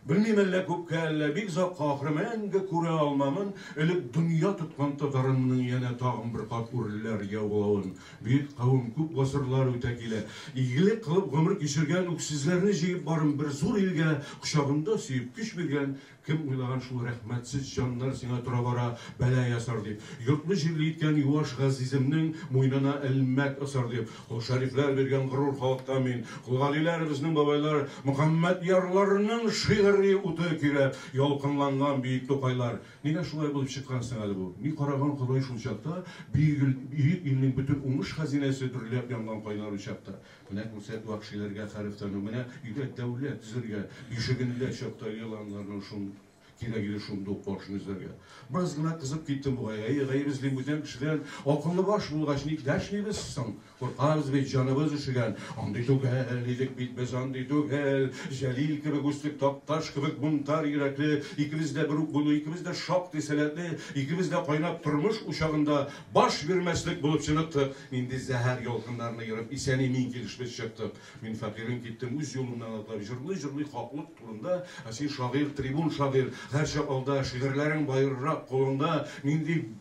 Белмим, әллә күпкә, әллә бик озакка, ахры мәңге күрә алмамын, элек дөнья тоткан татарымның янә тагын бер кат үрләр яулавын. Бөек кавем күп гасырлар үтә килә. Игелек кылып гомер кичергән үксезләрне җыеп барын бер зур илгә, кочагында сөеп көч биргән Кем уйлаган шул рәхмәтсез җаннар сиңа тора-бара бәла ясар дип. Йортлы-җирле иткән юаш газиземнең муенына элмәк асар дип. Кол Шәрифләр биргән горур халыкта мин. Кол Галиләр безнең бабайлар, Мөхәммәдьярларның шигъри уты көйрәп, ялкынланган бөек Тукайлар. Нигә шулай булып чыккан соң әле бу? Ни караган Ходай шул чакта, бөек илнең бөтен уңыш хәзинәсе дөрләп янган кайнар учакта. Менә күрсәт вәхшиләргә хәреф тану, менә өйрәт дәүләт төзергә, бишегендә чакта еланнарның шун кирәк иде шундук башын өзәргә. Бераз гына кызып киттем бугай, әйе, гаеп эзлим бүтән кешедән, акыллы баш булгач, ник дәшмибез соң? Куркабыз бит, җаныбыз өшегән. Андый түгел идек бит без, андый түгел. Җәлил кебек үстек, Такташ кебек бунтарь йөрәкле, икебез дә бер үк буйлы, икебез дә шактый сәләтле, икебез дә кайнап тормыш учагында баш бирмәслек булып чыныктык. Нинди зәһәр ялкыннарны ерып, исән-имин килешбез чыктык. Мин фәкыйрең киттем, үз юлымнан атлап, җырлый-җырлый хаклык турында, ә син шагыйрь, трибун шагыйрь, һәрчак алда, шигырьләрең баеррак кулыңда, нинди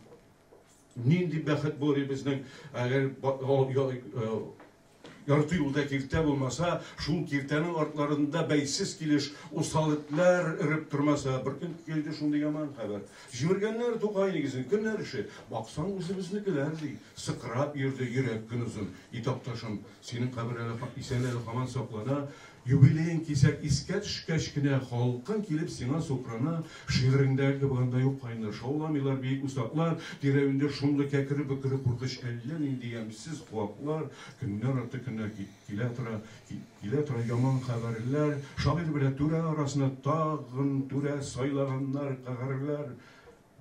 нинди бәхет булыр иде безнең, әгәр Ярты юлда киртә булмаса, шул киртәнең артларында бәйсез килеш усал этләр өреп тормаса, бер көн килде шундый яман хәбәр. Җимергәннәр Тукай нигезен, кемнәр эше? Баксаң, үзебезнекеләр, ди. Сыкрап йөрде йөрәк көнозын. И Такташым, синең кабер әле исән әле һаман саклана. Юбилеең кисәк искә төшкәч кенә, халкың килеп сиңа сукрана. Шигыреңдәге кебек анда юк каеннар, шауламыйлар биек усаклар, тирә-юньдә шомлы кәкре-бөкре куркыч әллә нинди ямьсез куаклар. Көннәр арты көннәр килә тора, килә тора яман хәбәрләр. Шагыйрь белән түрә арасына тагын түрә сайлаганнар, каһәрләр.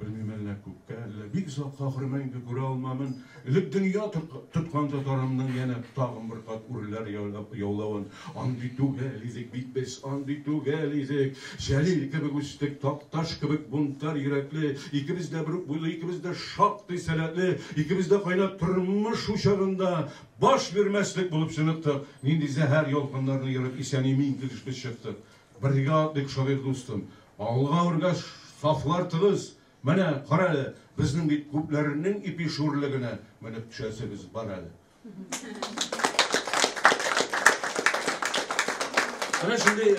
Белмим, әллә күпкә, әллә бик озакка ахыры мәңге күрә алмамын. Элек дөнья тоткан татарымның янә тагын бер кат үрләр яулавын. Андый түгел идек бит без, андый түгел идек. Җәлил кебек үстек, Такташ кебек бунтарь йөрәкле, икебез дә бер үк буйлы, икебез дә шактый сәләтле, икебез дә кайнап тормыш учагында баш бирмәслек булып чыныктык. Нинди зәһәр ялкыннарны ерып исән-имин килеш без чыктык. Бергә атлыйк, шагыйрь дустым. Алга үргә сафлар тыгыз. Менә, кара әле, безнең бит күпләрнең ипи шүрлегенә менеп төшәсебез бар әле. Менә шундый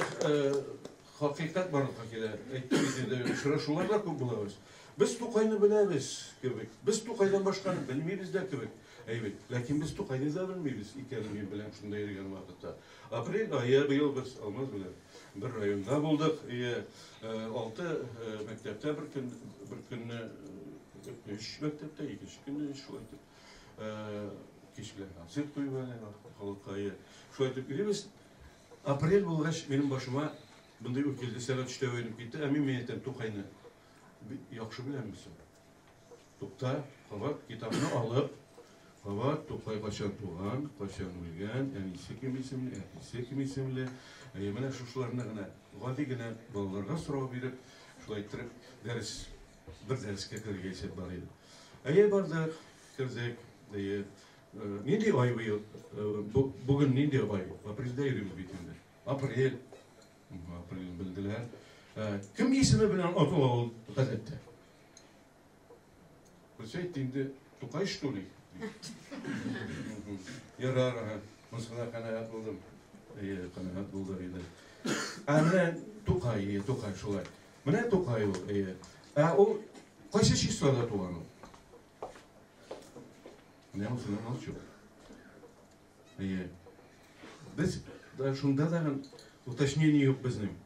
хакыйкать барлыкка килә. Әйттем бит инде, очрашулар да күп була без. Без Тукайны беләбез кебек. Без Тукайдан башканы белмибез дә кебек. Әйбәт. Ләкин без Тукайны да белмибез икәнен мин беләм шунда йөргән вакытта. Апрель ае быел без Алмаз белән бер районда булдык. Ие, алты мәктәптә бер көн, бер көнне өч мәктәптә, икенче көнне өч, шулай итеп. Кич белән концерт куеп әле халыкка. Ие. Шулай итеп йөрибез. Апрель булгач, минем башыма мондый уй килде, сәгать өчтә уянып китте. Ә мин, мин әйтәм, Тукайны яхшы беләмме соң? Тукта, кабат китапны алып, кабат Тукай кайчан туган, кайчан үлгән, әнисе кем исемле, әтисе кем исемле. Әйе, менә шушыларны гына гади генә балаларга сорау биреп, шулай иттереп дәрес, бер дәрескә керергә исәп бар иде. Әйе, бардык, кердек. Әйе. Нинди ай быел? Бүген нинди ай? Апрельдә йөрибез бит инде. Апрель. Апрель белделәр. Кем исеме белән атала ул гадәттә? Берсе әйтте инде, Тукай что ли? Ярар, ага. Монысына канәгать булдым. Әйе, канәгать булдык инде. Ә менә Тукай, әйе, Тукай шулай. Менә Тукай ул, әйе. Ә ул кайсы числода туган ул? Менә монысына молчу. Әйе. Без да шунда да уточнение юк безнең.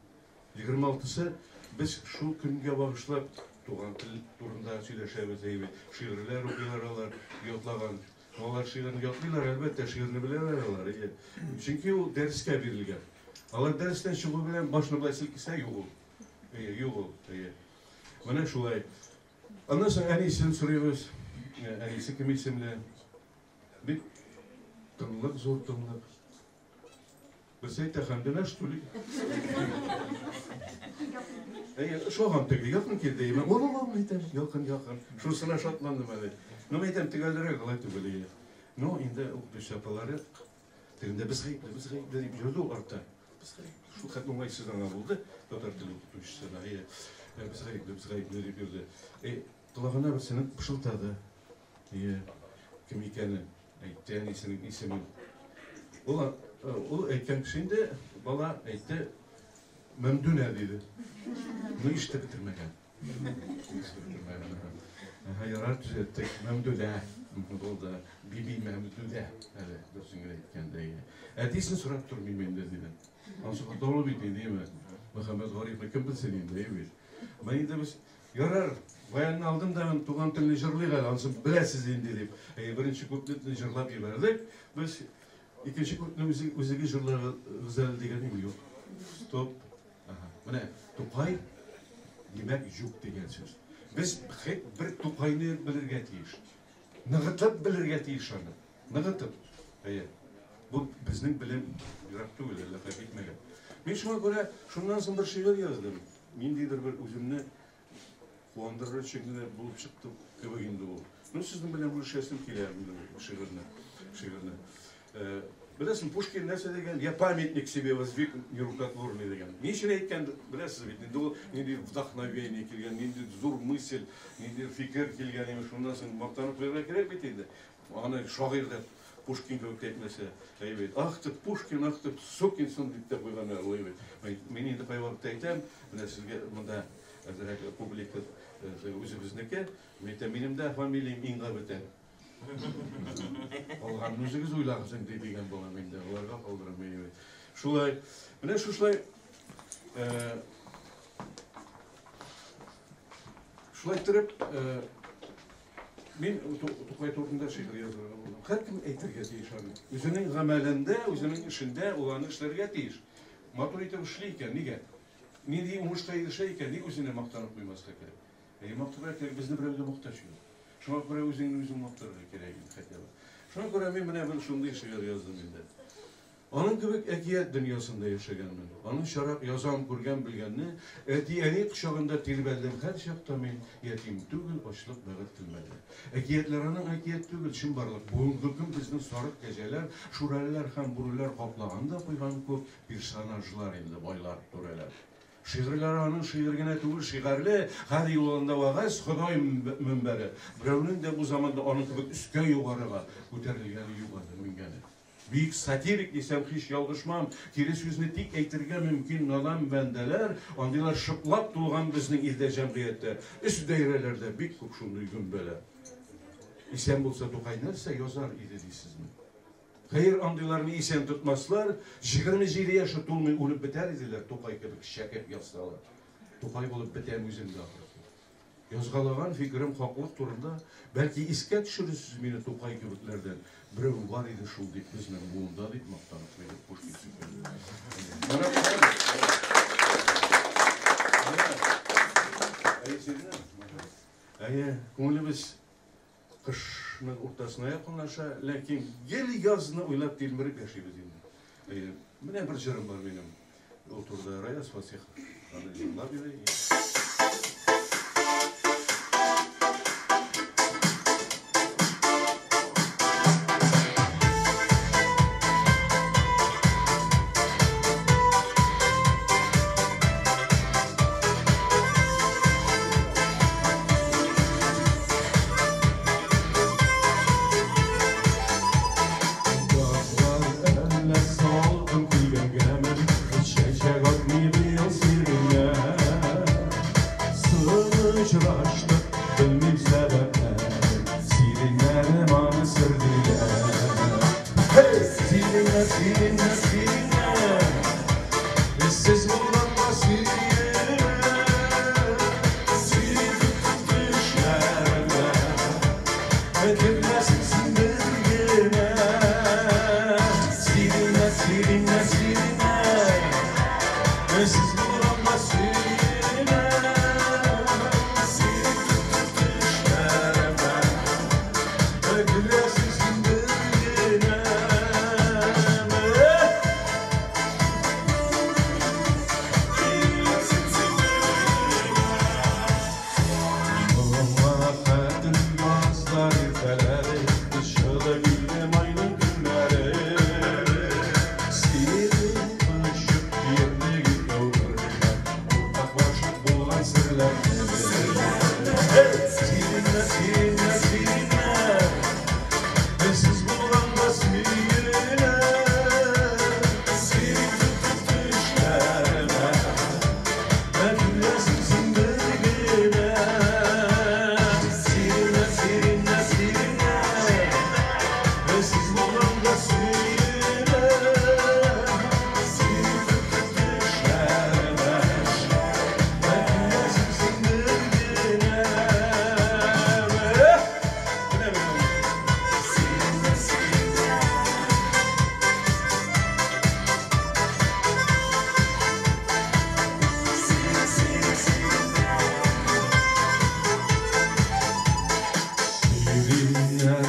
26-сы без шул көнгә багышлап туган тел турында сөйләшәбез, әйе. Шигырьләр укыйлар алар, ятлаган. Алар шигырьне ятлыйлар, әлбәттә, шигырьне беләләр алар, әйе. Чөнки ул дәрескә бирелгән. Алар дәрестән чыгу белән башны болай селкесә, юк ул. Әйе, юк ул, әйе. Менә шулай. Аннан соң әнисен сорыйбыз. Әнисе кем исемле? Бик тынлык, зур тынлык. Берсе әйтә, Хәмдүнә, что ли? Әйе, ошаган теге, якын килде. Мин, о, о, әйтәм, якын, якын. Шунысына шатландым әле. Ну, әйтәм, төгәлрәк алай түгел, әйе. Ну, инде укытучы апалары тегендә без гаепле, без гаепле дип йөрде ул артта. Без гаепле. Шул хәтле уңайсыз аңа булды, татар теле укытучысына. Әйе, без гаепле, без гаепле дип йөрде. Әй, колагына берсенең пышылдады. Әйе, кем икәнен әйтте, әнисенең исемен. Ул, ул әйткән кеше инде, бала әйтте, Мәмдүнә диде. Ну, ишетеп бетермәгән. Ишетеп бетермәгән. Әһә, ярар, төзәттек. Мәмдүдә булды. Биби Мәмдүдә. Әле дөресен генә әйткәндә. Әтисен сорап тормыйм инде, диде. Анысы катлаулы бит инде, әйме? Мөхәммәт Гарифны кем белсен инде, әйе бит. Менә инде без Ярар, баянны алдым да, туган телне җырлыйк әле, ансын беләсез инде дип. Әйе, беренче куплетны җырлап җибәрдек. Без икенче куплетны үзегез җырлагыз әле дигән идем, юк. Стоп. Ага. Менә Тукай, димәк, юк дигән сүз. Без бер Тукайны белергә тиеш. Ныгытып белергә тиеш аны. Ныгытып. Әйе. Бу безнең белем ерак түгел, әллә кая китмәгән. Мин шуңа күрә шуннан соң бер шигырь яздым. Ниндидер бер үземне куандырыр өчен генә булып чыкты кебек инде ул. Ну, сезнең белән бүлешәсем килә инде бу шигырьне. Шигырьне. Э, беләсең, Пушкин нәрсә дигән? Я памятник себе воздвиг нерукотворный дигән. Ни өчен әйткән, беләсез бит, инде ул нинди вдохновение килгән, нинди зур мысль, нинди фикер килгән, имеш, шуннан соң мактанып куярга кирәк бит инде. Аны шагыйрь дә. Пушкин кебек тә әйтмәсә, әйбәт. Ах ты Пушкин, ах ты сукин сын дип тә куйганнар, ул әйбәт. Мин инде кайвакытта әйтәм, менә сезгә монда әзрәк публика үзебезнеке, мин әйтәм, минем дә фамилиям Инга бетә. Калганын үзегез уйлагыз инде дигән булам инде, аларга калдырам әйбәт. Шулай, менә шушылай шулай иттереп, мин Тукай турында шигырь язарга булдым. Һәркем әйтергә тиеш аны. Үзенең гамәлендә, үзенең эшендә ул аны эшләргә тиеш. Матур итеп эшли икән, нигә? Нинди уңышка ирешә икән, ник үзенә мактанып куймаска кирәк? Әйе, мактарга кирәк, безне берәү дә мохтаҗ юк. Шуңа күрә үзеңне үзең мактарга кирәк инде хотя бы. Шуңа күрә мин менә бер шундый шигырь яздым инде. Аның кебек әкият дөньясында яшәгәнмен. Аныңчарак язам күргән-белгәнне, әти-әни кочагында тирбәлдем һәр чакта мин, ятим түгел, ачлык бәгырь телмәде. Әкиятләр аның әкият түгел, чынбарлык. Бүгенге көн безнең сарык кәҗәләр, шүрәлеләр һәм бүреләр каплаган да куйган күп персонажлар инде, байлар, түрәләр. Шигырьләре аның шигырь генә түгел, шигарьле, һәр юлында вәгазь, Ходай мөнбәре. Берәүнең дә бу заманда аның кебек өскә югарыга күтәрелгәне юк әле, менгәне. Бөек сатирик дисәм, һич ялгышмам. Кире сүзне тик әйтергә мөмкин надан бәндәләр, андыйлар шыплап тулган безнең илдә җәмгыятьтә. Өс даирәләрдә бик күп шундый гөмбәләр. Исән булса Тукай нәрсә язар иде дисезме? Хәер, андыйларны исән тотмаслар, 27 яше тулмый үлеп бетәр иделәр Тукай кебек чәкеп язсалар. Тукай булып бетәм үзем дә ахрысы. Язгалаган фикерем хаклык турында, бәлки искә төшерерсез мине Тукай кебекләрдән, берәү бар иде шул дип безнең буында дип мактанып куйды Пушкин шикелле. Әйе, күңелебез кышның уртасына якынлаша, ләкин гел язны уйлап тилмереп яшибез инде. Әйе, менә бер җырым бар минем. Ул турыда Раяз Фасихов аны җырлап йөри. Язлар әллә салкын килгәнгәме, чәчәк атмый быел сиреннәр. Сылу очраштык, белмим сәбәпләрен, сиреннәрем аны сер диләр. Hey! Сиреннәр, сиреннәр, сиреннәр, сез булганга сөенәм. Сине тоттым төшләремә, көләсең син бер генә. Сиреннәр, сиреннәр, сиреннәр, сез булганга сөенәм. Сине тоттым төшләремә, көләсең син бер генә. Моңа хәтер язлар иртәләре, җылы килде майның көннәре. Сине кочып йөрдек икәү бергә, уртаклашып булган серләрне. Сиреннәр, сиреннәр, сиреннәр, сез булганга сөенәм. Сине тотып төшләремә, көләсең син бер генә. Сиреннәр, сиреннәр, сиреннәр, сез булганга сөенәм. Сине тотып төшләремә, көләсең син бер генә. Менә бит. Сиреннәр, сиреннәр. Сириннәр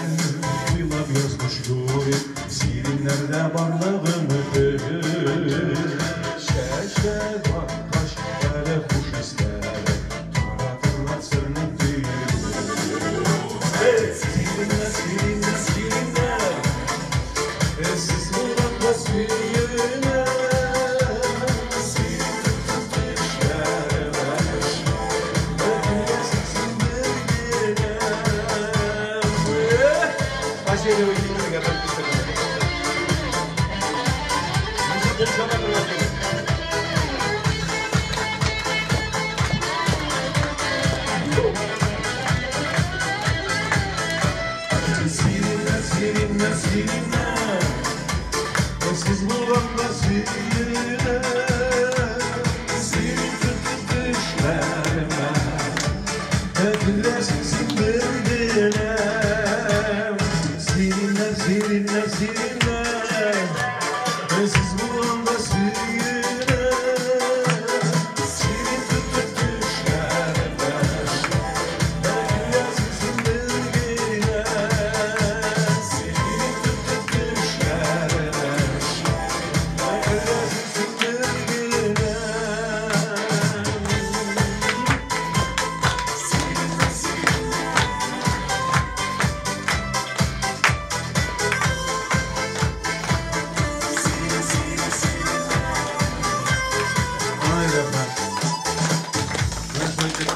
уйлап язмыш юрим, сириннәрдә барлыгы өмете. Чәчәк аткач, әле хуш исләре, таратырлар сернең төене. Сириннәр, сириннәр, сириннәр, сез булганга сөенәм. Сине тоттым төшләремә, көләсең син бер генә. Спасибо, вы не Саматова килеп. Сиринә, сиринә, сиринә, Сез булганда сөенә, Сирин тотып төшләремә, Көләсең син бер генә. Сиринә, сиринә, сиринә, Сез булганда сөенә, Сирин тотып төшләремә, Көләсең син бер генә. Сирин тотып төшләремә, Көләсең син бер генә. Ай, рәхмәт. Менә шулай итеп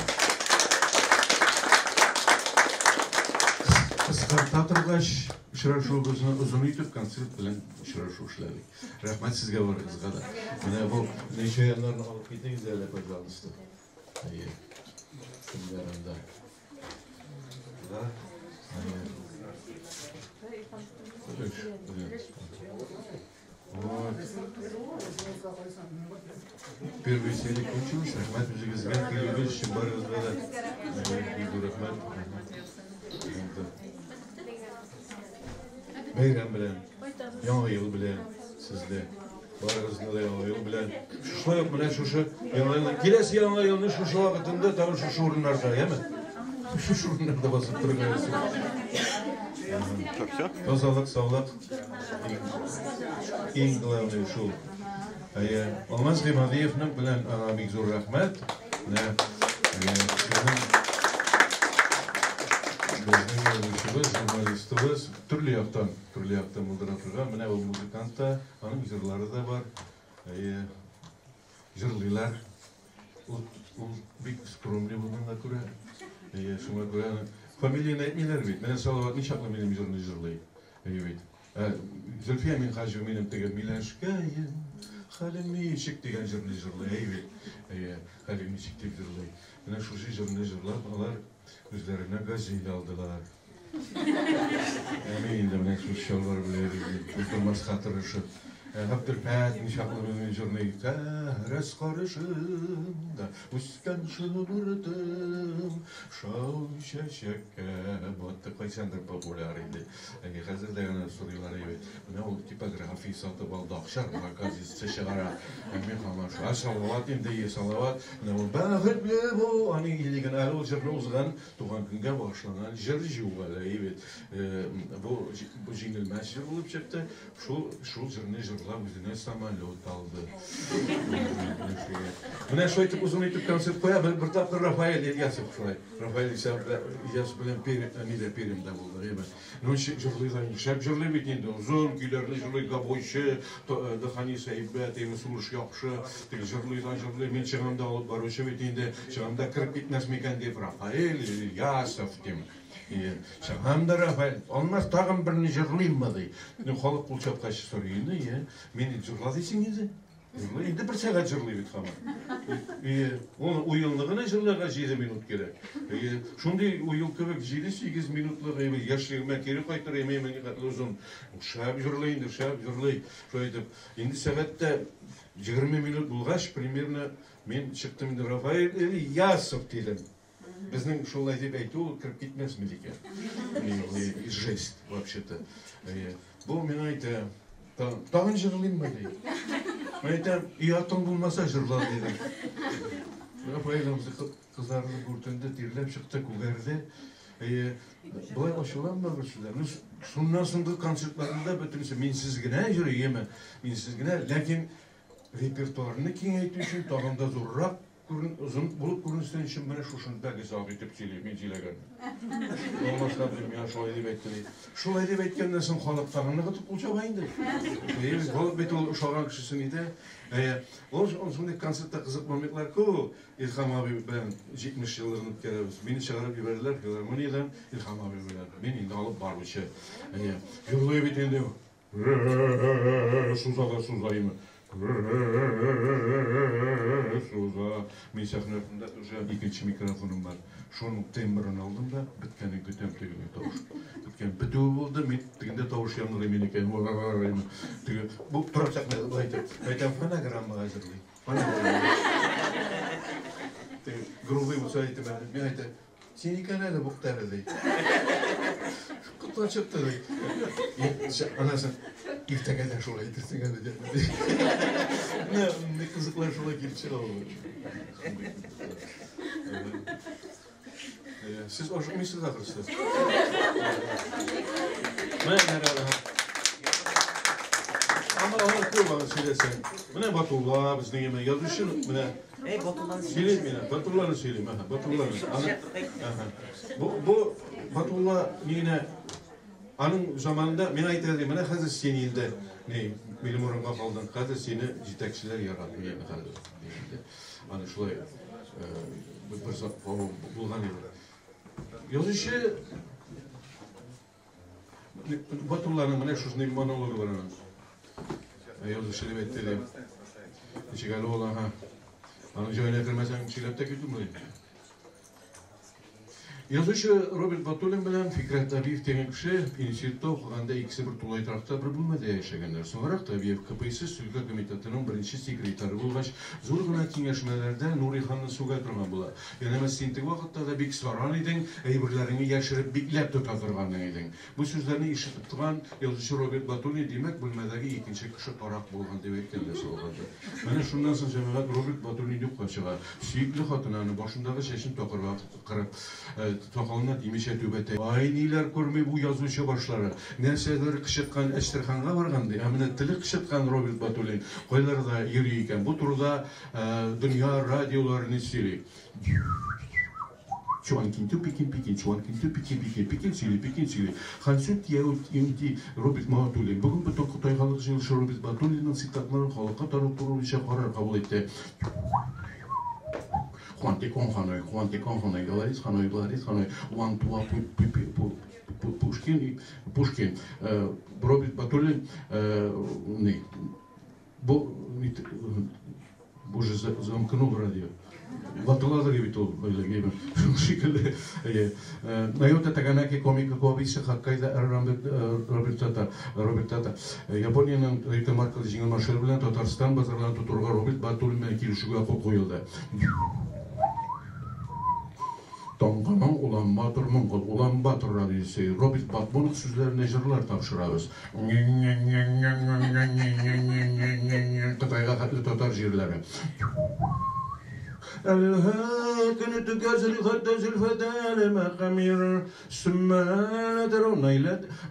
кыскарта торгач, очрашуыбызны озын итеп концерт белән очрашу эшләдек. Рәхмәт сезгә барыгызга да. Менә бу ничә яннарны алып китегез әле, пожалуйста. Әйе. Кемнәр анда? Да? Әйе. Өлеш, өлеш. Вот. Первый серия кончилась. Рәхмәт үзегезгә, килүегез өчен барыгызга да. Әйе, бик зур рәхмәт. Булды. Бәйрәм белән, Яңа ел белән сезне. Барыгызны да Яңа ел белән. Шулай ук менә шушы Яңа елны, киләсе Яңа елны шушы вакытында тагын шушы урыннарда, яме? Шушы урыннарда басып торырга язсын. Тазалык, саулык. Иң главный шул. Әйе, Алмаз Гыймадиевның белән аңа бик зур рәхмәт. Менә безнең язучыбыз, журналистыбыз төрле яктан булдыра торган. Менә ул музыкант та, аның җырлары да бар. Әйе, җырлыйлар. Ул бик скромный булганга күрә. Әйе, шуңа күрә фамилияне әйтмиләр бит. Менә Салават ничаклы минем җырны җырлый. Әйе бит. Зөлфия Минһаҗева минем теге «Миләшкәем, хәлең ничек» дигән җырны җырлый. Әйе бит. Әйе, хәлең ничек дип җырлый. Менә шушы җырны җырлап, алар үзләренә «Газель» алдылар. Ә мин инде менә шул чалбар белән утырмаска тырышып. Габделфәт ничаклы безнең җырны «Тәрәз каршында үскән шомыртым шау чәчәккә батты» кайчандыр популяр иде. Әйе, хәзер дә генә сорыйлар бит. Менә ул типография сатып алды, акча газетасы чыгара. Ә мин һаман шул. Ә Салават инде, е, Салават. Менә ул «Бәхетле бул», аның илеген әле ул җырны узган туган көнгә багышланган җыр җыю әле, әйе бит. Бу җиңелмәс җыр булып чыкты. Шул җырны җырлап үзенә самолет алды. Менә шулай итеп озын итеп концерт куя. Бер тапкыр Рафаэль Ильясов шулай. Рафаэль Ильясов белән нидә, Пермьдә булды, әйе. Ну, җырлыйлар, шәп җырлый бит инде. Озын көйләрне җырлый, гобойчы, дыханиясе әйбәт, әйме, сулыш яхшы. Теге җырлыйлар, җырлый. Мин чыгам да алып баручы бит инде. Чыгам да кереп китмәс микән дип, Рафаэль Ильясов дим. Чыгам да Рафаэль, Алмаз, тагын берне җырлыйммы ди. Ну, халык кул чапкач сорый инде, е. Мин җырла дисең инде. Җырлый, инде бер сәгать җырлый бит һаман. Е, ул уелны гына җырларга 7 минут кирәк. Е, шундый уел кебек 7-8 минутлык яшьлегемә кире кайтыр имәй мин хәтле озын. Шәп җырлый инде, шәп җырлый. Шулай итеп, инде сәгатьтә 20 минут булгач, примерно мин чыктым инде, Рафаэль Ильясов дидем. Безнең шулай дип әйтү ул кереп китмәсме икән? Жесть, вообще-то. Бу миңа әйтә, тагын җырлыйммы ди. Мин әйтәм, оятың булмаса җырла дидем. Рафаэль абзый кызарынып бүртенде, тирләп чыкты, күгәрде. Болай ачуланма бер сүздән. Ну, шуннан соңгы концертларында бөтенесе минсез генә йөри, яме, минсез генә, ләкин репертуарны киңәйтү өчен тагын да зуррак күрен, озын булып күренсен өчен менә шушында озак итеп сөйли, мин сөйләгәнне. Алмаз абый миңа шулай дип әйтте ди. Шулай дип әйткәннән соң халык тагын ныгытып кул чаба инде. Әйе, халык бит ул ошаган кешесен итә. Әйе, ул шундый концертта кызык моментлар күп. Илһам абый белән 70 еллыгын үткәрәбез. Мине чыгарып җибәрделәр филармониядән Илһам абый белән. Мин инде алып баручы. Әйе, җырлый бит инде. Суза да суза име. Суза. Мин сәхнә артында уже икенче микрофоным бар. Шуның тембрын алдым да, беткәнен көтәм тегенең тавыш. Беткән бетүе булды, мин тегендә тавыш яңгырый минеке. Теге бу тора сәхнәдә болай итеп. Әйтәм, фонограмма әзерли. Фонограмма. Теге грубый булса әйтәм әле. Мин әйтәм, син икән әле буктары ди. Котлар чыкты ди. Анасы иртәгә дә шулай әйтерсең әле ди. Менә мондый кызыклар шулай килеп чыга ул. Сез ашыкмыйсыз ахрысы. Менә нәрәле. Ама алар күп аны сөйләсәң. Менә Батулла безнең яме язучы менә. Әй, Батулланы сөйлим мин. Батулланы сөйлим, аһа, Батулланы. Аны, бу Батулла мине аның заманында мин әйтә идем, менә хәзер син инде ни минем урынга калдың. Хәзер сине җитәкчеләр яратмый инде хәзер. Аны шулай бер зат булган иде. Язучы Батулланың менә шушындый монологы бар аның. Язучы дип әйтте ди. Ничек әле ул, аһа. Аның җаена кермәсәң, сөйләп тә китүме? Язучы Роберт Батуллин белән Фикрәт Табиев дигән кеше институтта укыганда икесе бер тулай торакта бер бүлмәдә яшәгәннәр. Соңрак Табиев КПСС өлкә комитетының беренче секретаре булгач, зур гына киңәшмәләрдә Нуриханны сүгә торган була. Янәмәсе, син теге вакытта да бик саран идең, әйберләреңне яшереп бикләп тота торган идең. Бу сүзләрне ишетеп торган язучы Роберт Батуллин, димәк, бүлмәдәге икенче кеше карак булган дип әйткән дә салган. Менә шуннан соң җәмәгать Роберт Батуллин юкка чыга. Сөекле хатыны аны башындагы чәчен такырга кырып, сакалына тимичә түбәтәй. Ай, ниләр күрми бу язучы башлары. Нәрсәдер кычыткан Әчтерханга барган ди, ә менә теле кычыткан Роберт Батуллин кайларда йөри икән? Бу турыда дөнья радиолары ни сөйли? Чуан кинтю пекин пекин, чуан кинтю пекин пекин, пекин сөйли, пекин сөйли. Хансю тияү тиюнти Роберт Батуллин. Бүген бөтен Кытай халык җыелышы Роберт Батуллинның цитатларын халыкка тарату буенча карар кабул итте. Хуан Те Кон Ханой, Хуан Те Кон Ханой, Галарис Ханой, Галарис Ханой, Уан Туа Пушкин, Пушкин, Роберт Батуллин, не, бу, уже замкнул радио. Ватыладыр бит ул, шул шикелле. Найота Таганаки комика Кобиса Хоккайдо Роберт Тата, Роберт Тата. Япониянең Toyota маркалы җиңел машина белән Татарстан базарларын тотырга Роберт Батуллин белән килешүгә кул куелды. Таңганың Улан-Батор Монгол, Улан-Батор радиосы, Роберт Батмунов сүзләренә җырлар тапшырабыз. Кытайга хәтле татар җирләре.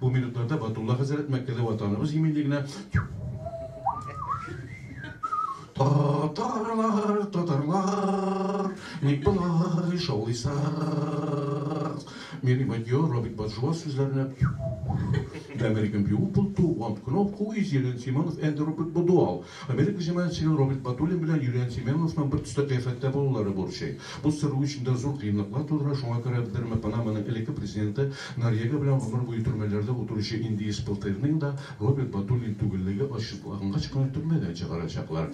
Бу минутларда Батулла хәзрәт Мәккәдә ватаныбыз иминлегенә Татарлар, татарлар, ник болай шаулыйсыз? Мери Мадьо, Роберт Баджуа сүзләренә The American People to Want Кнопку из Елена Семенов and Роберт Бодуал. Америка җәмәгатьчелеге Роберт Батуллин белән Юлиан Семеновның бер төстә кыяфәттә булулары борчый. Бу сыр эчендә зур кыенлыклар тудыра, шуңа күрә белдермә Панаманың элекке президенты Норьега белән гомер буе төрмәләрдә утыручы индеец Пылтырның да Роберт Батуллин түгеллеге ачыклангач кына төрмәдән чыгарачаклар.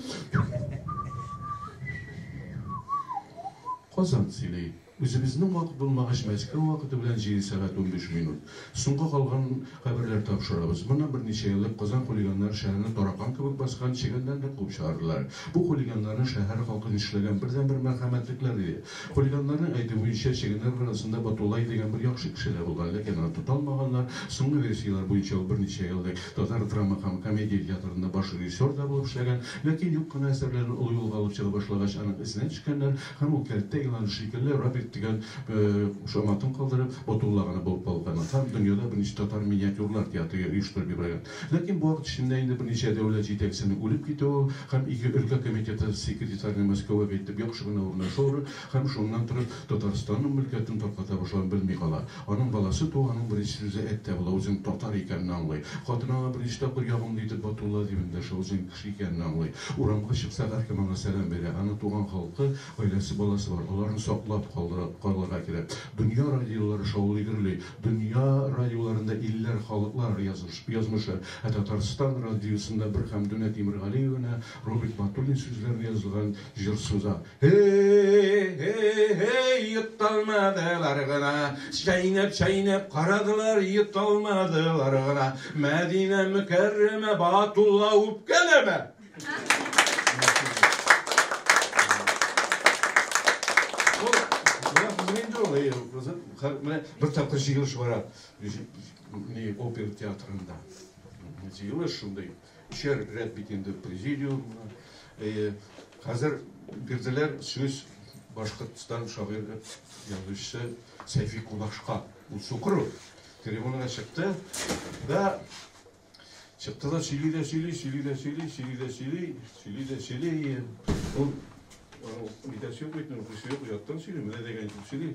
Казан сөйли. Үзебезнең вакыт булмагач, Мәскәү вакыты белән 7 сәгать 15 минут. Соңгы калган хәбәрләр тапшырабыз. Моннан берничә ел элек Казан хулиганнары шәһәрне таракан кебек баскан чегәннәрне куып чыгардылар. Бу хулиганнарның шәһәр халкын эшләгән бердәнбер мәрхәмәтлекләр иде. Хулиганнарның әйтүе буенча чегәннәр арасында Батуллай дигән бер яхшы кеше дә булган, ләкин аны тота алмаганнар. Соңгы версияләр буенча ул берничә ел элек татар драма һәм комедия театрында баш режиссер да булып эшләгән, ләкин юк кына әсәрләрен олы юлга алып чыга башлагач, аның эзенә төшкәннәр һәм ул кәлтә елан шикелле Роберт дигән кушаматын калдырып, Батулла гына булып калган. Һәм дөньяда берничә татар миниатюрлар театры оештырып җибәргән. Ләкин бу вакыт эчендә инде берничә дәүләт җитәкчесенең үлеп китүе һәм ике өлкә комитеты секретарының Мәскәүгә китеп яхшы гына урнашуы һәм шуннан торып Татарстанның мөлкәтен тарката башлавын белми кала. Аның баласы туа, аның беренче сүзе әттә була, үзенең татар икәнен аңлый. Хатыны аңа беренче тапкыр ягымлы итеп Батулла дип эндәшә, үзенең кеше икәнен аңлый. Урамга чыкса, һәркем аңа сәлам бирә. Аның туган халкы, гаиләсе, баласы бар. Аларны саклап калды. калырга кирәк. Дөнья радиолары шаулый гөрли, дөнья радиоларында илләр, халыклар язмышы. Ә Татарстан радиосында бер Хәмдүнә Тимергалиевна, Роберт Батуллин сүзләренә язылган җыр суза. Һей, һей, һей, йоталмадылар гына, чәйнәп-чәйнәп карадылар, йоталмадылар гына. Мәдинә Мөкәррәмә, Батулла үпкәләмә! Менә бер тапкыр җыелыш бара опера театрында. Җыелыш шундый. Өчәр рәт бит инде президиум. Хәзер бирделәр сүз Башкортстан шагыйре, язучысы Сәйфи Кудашка. Ул сукыр ул. Трибунага чыкты да Чыкты да сөйли дә сөйли, сөйли дә сөйли, сөйли дә сөйли, сөйли дә сөйли. Ул нитәсе юк бит, укыйсы юк, яттан сөйли, менә дигән итеп сөйли.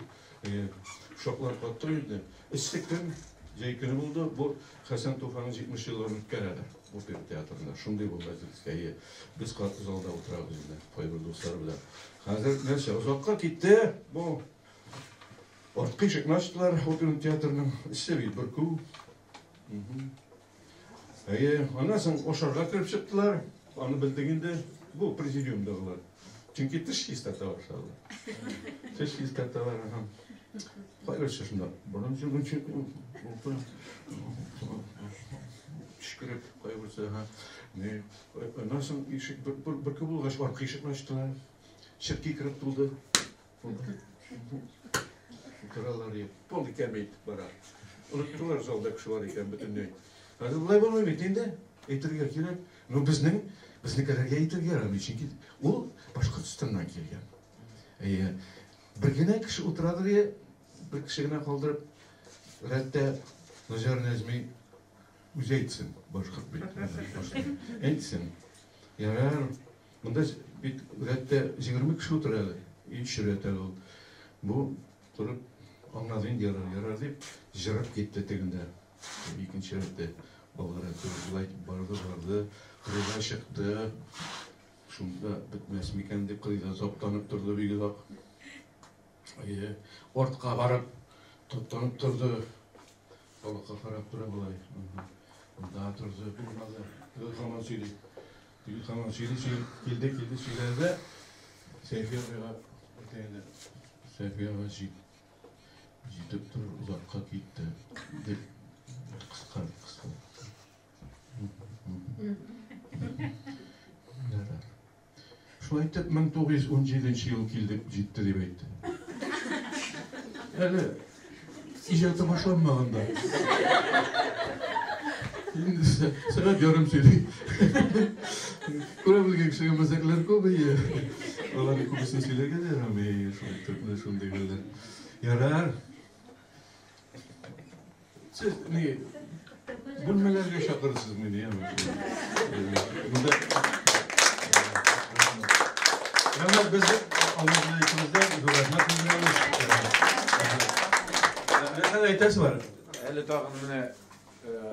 Шаклар катты инде. Эссе көн, җәй көне булды. Бу Хәсән Туфанның 70 еллыгын үткәрәләр опера театрында. Шундый булды әзерлеккә. Без каты залда утырабыз инде, кайбер дуслар белән. Хәзер нәрсә, озакка китте бу. Арткы ишекне ачтылар опера театрының. Эссе бит, бөркү. Әйе, аннан соң ашарга кереп чыктылар. Аны белдек инде. Бу президиумдагылар. Чөнки теш чистарта башладылар. Теш чистарталар. Кайберсе шунда борын чүгенче төчкереп, кайберсе. Аннан соң ишек бер булгач, арткы ишекне ачтылар. Черки кереп тулды. Утыралар, полный кәмит бара. Оныттылар залда кеше бар икән бөтенләй. Хәзер болай булмый бит инде. Әйтергә кирәк. Ну безнең безнекеләргә әйтергә ярамый, чөнки ул Башкортстаннан килгән. Әйе. Бер генә кеше утырадыр, е, бер кеше генә калдырып, рәттә Наҗар Нәҗми үзе әйтсен, башкорт бит. Әйтсен. Ярар. Монда бит рәттә 20 кеше утыра әле. Өч рәт әле ул. Бу торып аңлады инде, ярар, ярар дип җырып китте тегендә. Икенче рәттә алгы рәттә болай барды, барды, кырыйга чыкты. Шунда бетмәс микән дип кырыйда таптанып торды бик озак. Әйе, артка барып таптанып торды. Халыкка карап тора болай. Монда торды, булмады. Теге һаман сөйли. Теге һаман сөйли, сөйли. Килде, килде, сөйләде дә Сәйфи абыйга әйтә инде. Сәйфи абый җит. Җитеп тор, озакка китте. Дип кыска, кыска. Ярар. Шулай итеп 1917 ел килде, җитте дип әйтте. Әле иҗаты башланмаган да. Инде сәгать ярым сөйли. Күрә белгән кешегә мәзәкләр күп ие. Аларның күбесен сөйләргә дә ярамый. Шулай итеп, менә шундый хәлләр. Ярар. Сез ни бүлмәләргә чакырырсыз мине, яме? Монда Рәхмәт, без Алла белән икебез дә зур рәхмәт белдерәбез. Нәрсә әйтәсе бар? Әле тагын менә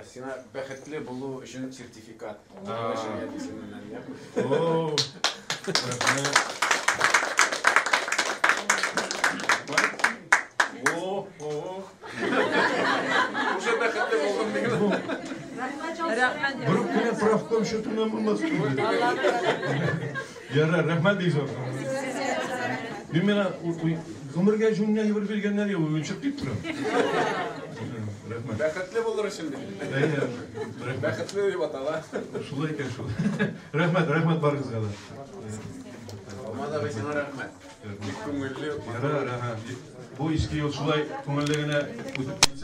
сиңа бәхетле булу өчен сертификат. О, рәхмәт. О, о. Уже бәхетле булдым дигән. Рәхмәт. Бер кенә правком счетыннан булмас. Ярар, рәхмәт бик зур. Мин менә гомергә җүннән бер биргәннәр юк, уенчык дип торам. Рәхмәт. Бәхетле булыр өчен дип. Әйе, рәхмәт. Бәхетле дип атала. Шулай икән шул. Рәхмәт, рәхмәт барыгызга да. Алмаз абый, сиңа рәхмәт. Бик күңелле. Ярар, ага. Бу иске ел шулай күңелле генә үтеп китсен.